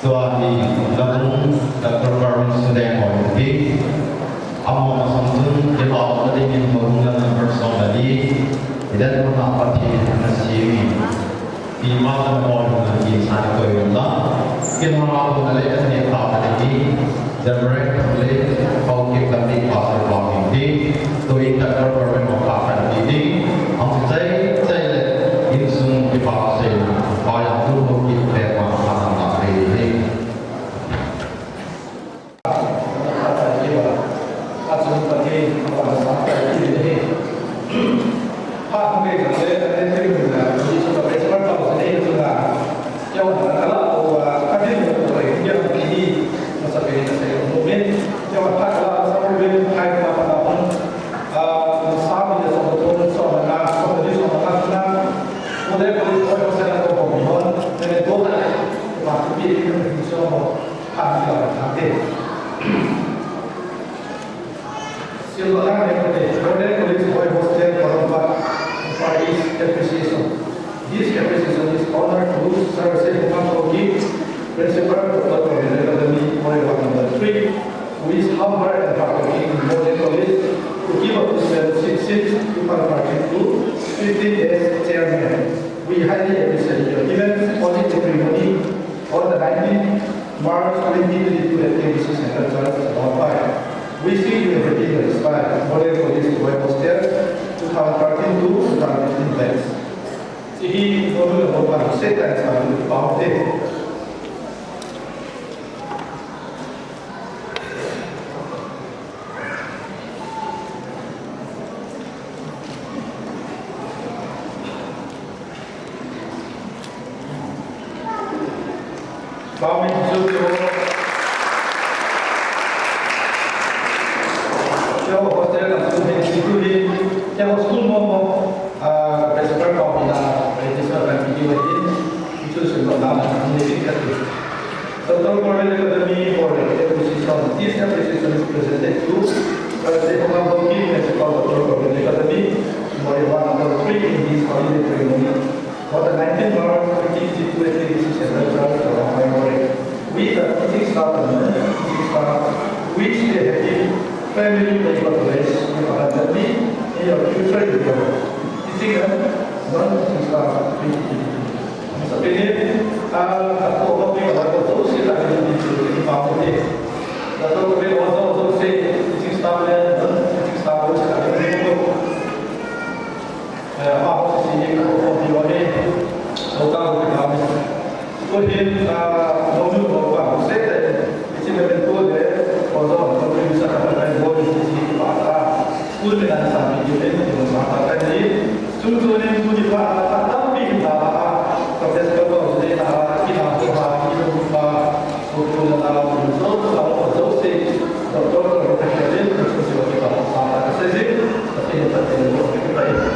Tua hi Lalung, Doctor Varun Sudeng ho hi. Amaho masang chun, kei pa ho na ding in Lalung la number som le li. Hi dan ko na Pathen in ana sem in. Pi ma kan ho na ki sa ni koi la. Kin ho na ko na le kan ne ta ka ding in. The Reverend Lee Paul Kiplambi, Pastor Paul Kiplambi, to in the government of Pastor Kiplambi, ang chai chai le insung kipa sei pa yang tu ho ki pe ma pa na pe ni. Silvana Mekate, Model College Boys Hostel, Porompat, Far East, appreciation. This appreciation is honored to Sir Sehunga Toki, Principal, Doctor College Academy, Moreh Ward number three, who is humble and hardworking in Model College to give up his fellowship since two thousand thirteen to fifteen as chairman. We highly appreciate your immense positive ceremony on the nineteenth March twenty twenty-two at K B C Central Church, Chawang Phai. Wishing you a happy Christmas. Model College Boys Hostel, two thousand thirteen to two thousand fifteen batch. Hiche hi Model Boys Hostel, two thousand fifteen. Bami chu chu. Yo, hostel a chu hin, chu hin. Yo, school mo mo. Ah, principal mo mo na, principal kan video hin. Chu chu mo na, ni ka tu. Doctor College Academy for the appreciation. This appreciation is presented to Sir Sehunga Toki, Principal, Doctor College Academy, Moreh Ward number three in this holiday ceremony. On the nineteenth March twenty twenty-two at K B C Central Church, Chawang Phai, Moreh. We, the teaching staff and non-teaching staff, wish you a happy family Bible bless you abundantly in your future endeavors. Teaching and non-teaching staff, twenty twenty-two. Sa pini, ah, ako ko ni ko so si ta ni ni ni pa ko ni. Sa to ko ni ko so so si si sta le, si sta ko si ta ni ko. Eh, ama ho si ni ko ko ni ko ni. So ta ko ni ko ni. Ko hin, ah, no nu ko pa ko se te. Isi me ben ko le, ko so ko ni sa ta ko ni ko ni si pa ta. School me na sa ni ni sa ta ni. Chung chung in tuni phat a tampi hin ta a, Professor Paul Joseph a, kina ko ha, kina ko ha, ko ko la la, ko zo ko la, ko zo se, Doctor Paul Joseph a, ko zo se, ko zo se, ko zo se, ko zo se.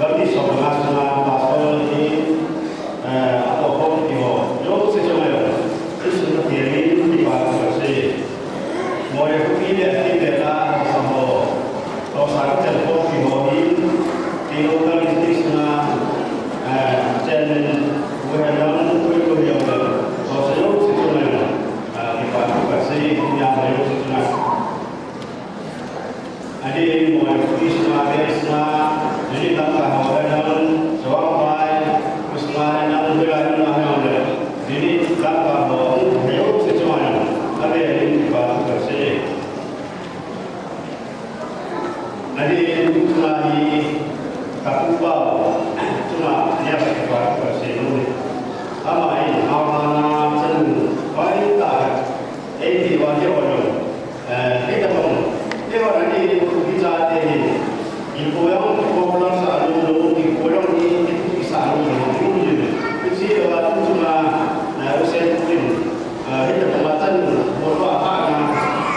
Gamni som le nga sunga pastor hi, eh, apohpeh ho jouse chunga jong, Jesu Pathen in kipa thu kasei. Moya khopi le athi le la haosa ho, haosa kichai khopi ho hi, Tengnoupal District sunga, eh, chairman, Pu Henlon, Pu Henlon, haosa jouse chunga jong, eh, kipa thu kasei, pu le nao jouse chunga. Adeh in Moya Christmas, Christmas, unit dang kaho henlang, Chawang Pai, Christmas henlang, Hoilai henlang, unit dang kaho, heo se chunga, abe in kipa thu kasei. Adeh in chunga hi, kapu pa, chunga, nia kipa thu kasei. Ama in, ama na, chanu, pai ta, ei ti wa, ei wa, Eh, hita bang, eiho nani, hiche te hi, ipi jong, popular sa lou lou, ipi jong ni, ipi sa lou lou, ipi ni, ipi si lou, tu chunga, na, u se tu ni, eh, hita bang, atan, mo tu a ha na,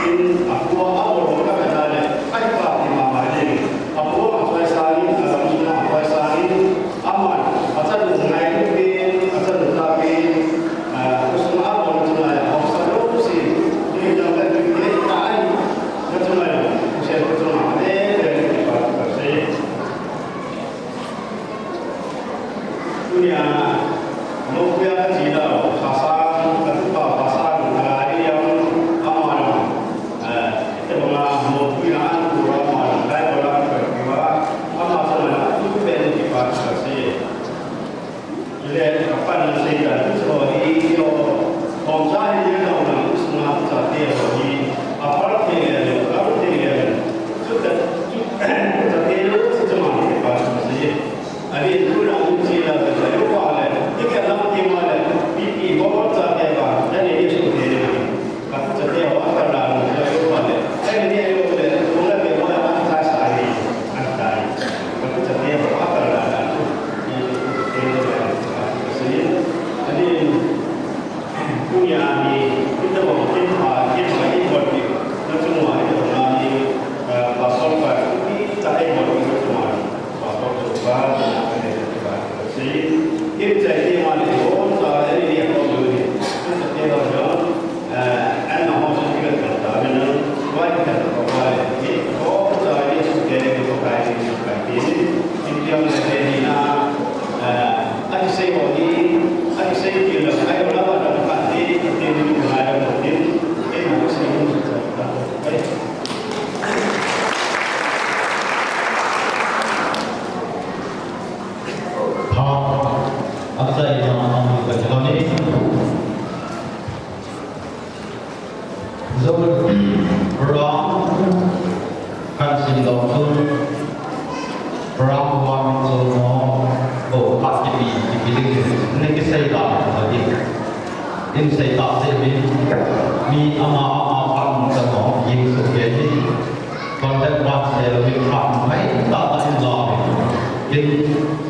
in, a ku a, a mo tu ka ka le, ai pa ti ma ma ni, a ku a, a sa ni, a, a sa ni, Aman, achanu ngai ni pen, achanu ta pen, ah, khosung a kon chunga, haosa jouse, ni dang ka ni ta ai, ka chunga, khosung a kon chunga, le, le, ni pa, pa se. Tunia, mo kuya ka chi la, ka sa, ka tu pa, ka sa, ka ri ya, ama, eh, te ma, mo kuya, an, tu, ama, kai, ko la, ka, ki, wa, ama, sa, na, tu, pe, ni, pa, pa se. Ile, kapan na sei ta, tu so hi yo, hom sa hi yo na, na, tu so na, tu sa te ho hi, a par te le, a par te le, tu ta, tu, tu sa te lo, tu sa ma ni pa, tu sa ye. Ani, tu na, tu si la, tu sa yo pa le, ti ka na ti ma le, pi pi ho sa te ba, ani ye so te le. Program kan sim dong chun, program one chun mo, bo khat kipi, kipi ding, ni kisei dan, ati. In sei ta se mi, mi ama, ama khat mo, yin so ke ni. Contact ban se lo mi khat mai ta ta in la mi. In,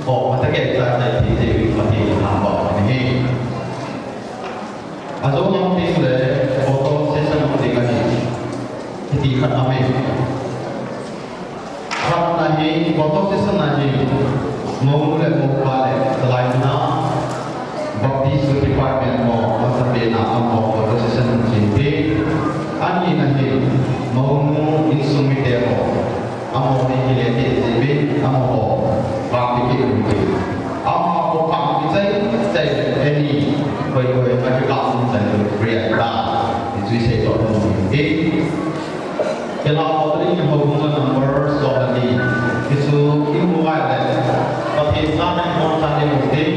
oh, mata ke ta ta ti ti mi khat ni ha ba ni. Ajou lam ding le photo session lam ding ahi. Hiti khat ahi. Khatna hi, photo session na hi, mounu le moupa le, chulai muna, Baptist Department mo, masapen a amaho photo session chin te. Anina hi, mounu insung mite ho, amaho hi kile te jeh in, amaho, vang te kit un te. Amaho vang kichai, chai, any, koi koi, kakipah un chai, koi, koi, ta, ichui sei to, um, te. Kila Bodri houbung a number som le ni. Hichu imu ngai le. Pathen chang in hon chang in mu tin.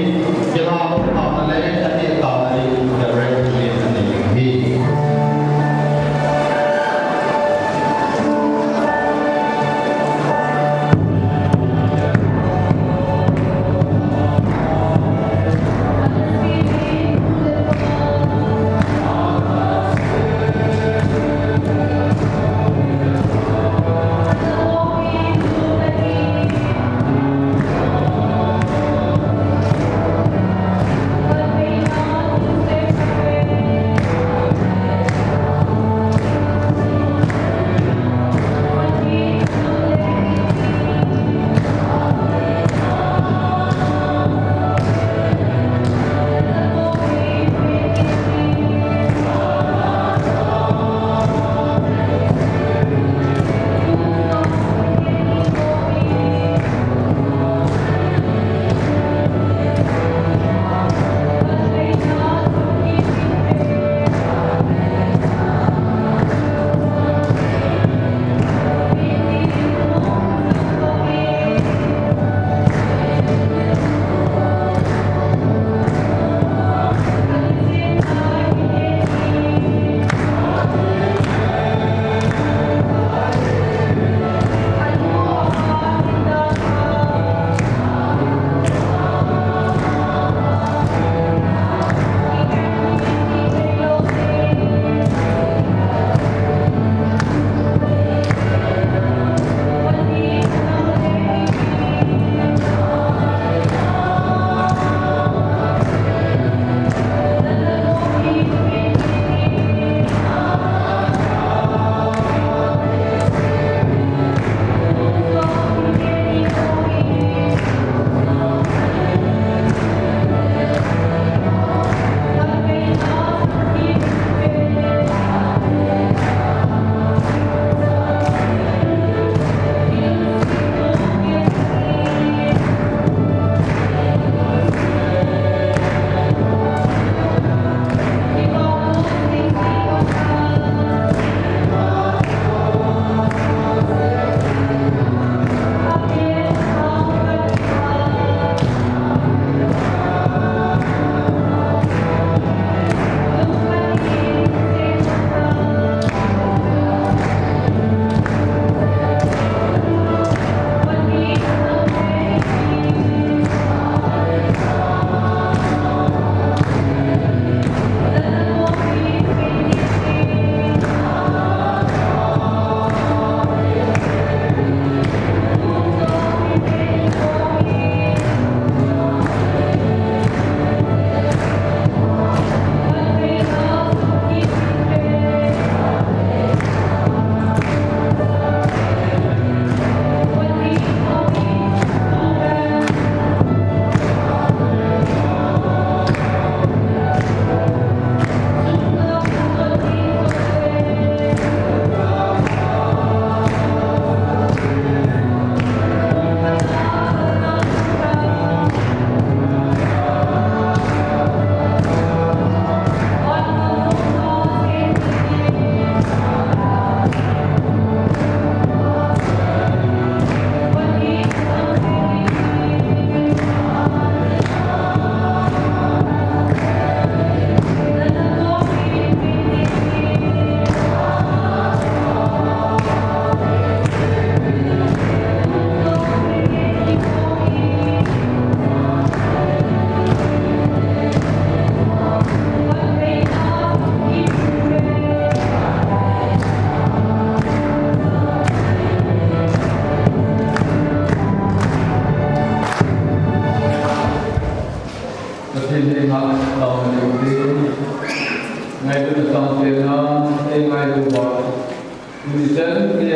Kila Bodri taona le, ani taona in, the right to live ani hi.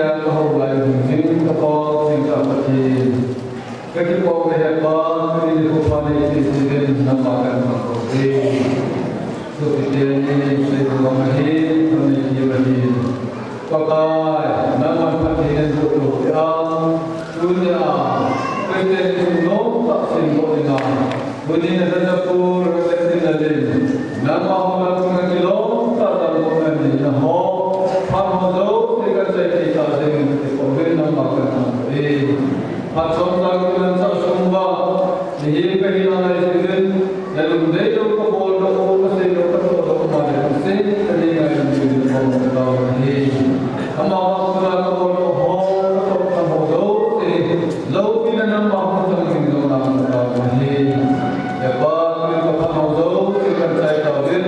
Ka ho lai hung jing ka Pa, jing ka Pathen. Ka kipa ka Hepa, ka ni ko pa ni ti ti den na ma kan ma ko e. So ki te ni se ko ma hi, ko ni ki ma hi. Pakai, nangman Pathen in ko to te a, tunia, Christian in nom tah sin ko ina, tunia na na pu, Reverend Tin Lalin, nangma hong na pu na kilom tah tah ko na ni na ho, phat ho jouse ka chai thei ta ding in ka ti ko uvin nangma ka na ko e. Phat chom tah ko na sa sum ba, ni hi ka hi na lai si uvin, na lum dei lou ka bol lou, ka sei lou ka to lou ma le ka sei, ka ni ngai lou ni ko ka ta hi. Ama ma ko na ka bol lou ho, ka to ka ho lou, eh, lou pi na nangma ko chang ni lou na ka ta hi. Ya pa, ni ka pa ho lou, ni ka chai ta uvin.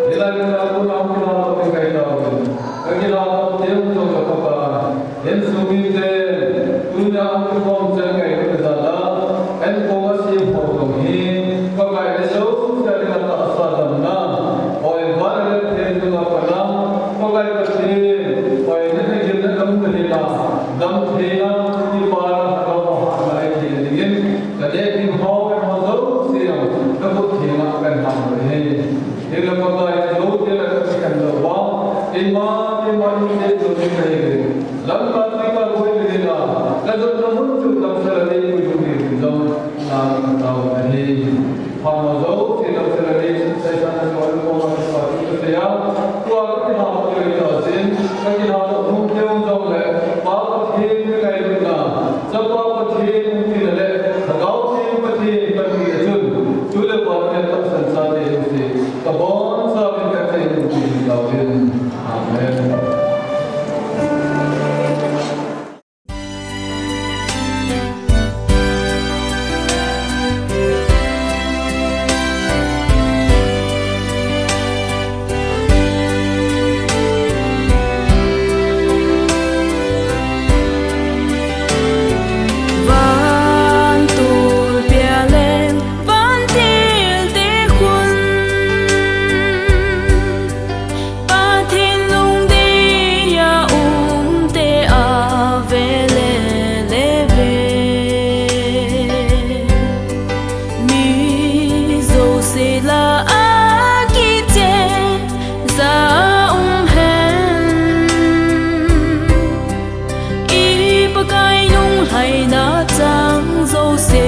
Ni lai na ko na ko na ko ni kai ta uvin. Ka kila ko te ko ka pa. Insung mite, tunia an kikhom chang ngai ka jal a, an kong a sim ho jong hi, Pakai le jouse a dinga tahsa damna, oi, van le phe chunga pana, Pakai Pathen, oi, na na gilna dam theina, dam theina, kipana, lhagao a hatna eithei dingin, ka neh ding ho, ho jouse jong, na khut thenga kan ham uve. Hinla Pakai, jou tila ka kikhen lou va, keima, keima in te lou ni ka hi ve. Lamkai ti ka koi ve la, ka jot na mun chu damsel a nei pui lou ni jong, na ka tao na hi. Phat ho jouse damsel a nei, sai sa na ko ko ma ka pa tu ka se ya. Tua ka kila ko le ta sin, ka kila ko mun te jong le, Pa Pathen ka ngai lou na, Chapa Pathen ti na le, Lhagao Theng Pathen ka ti le chun, tu le pa ne ta san sa te si. Ka bonchauvin ka chai u ti tauvin. Amen. Vantol pia leng, vantil te khun, Pathen lungdei a um te a ve le le ve. Mi jouse lah a kichen ja um hen. I Pakai lunglhaina chang jouse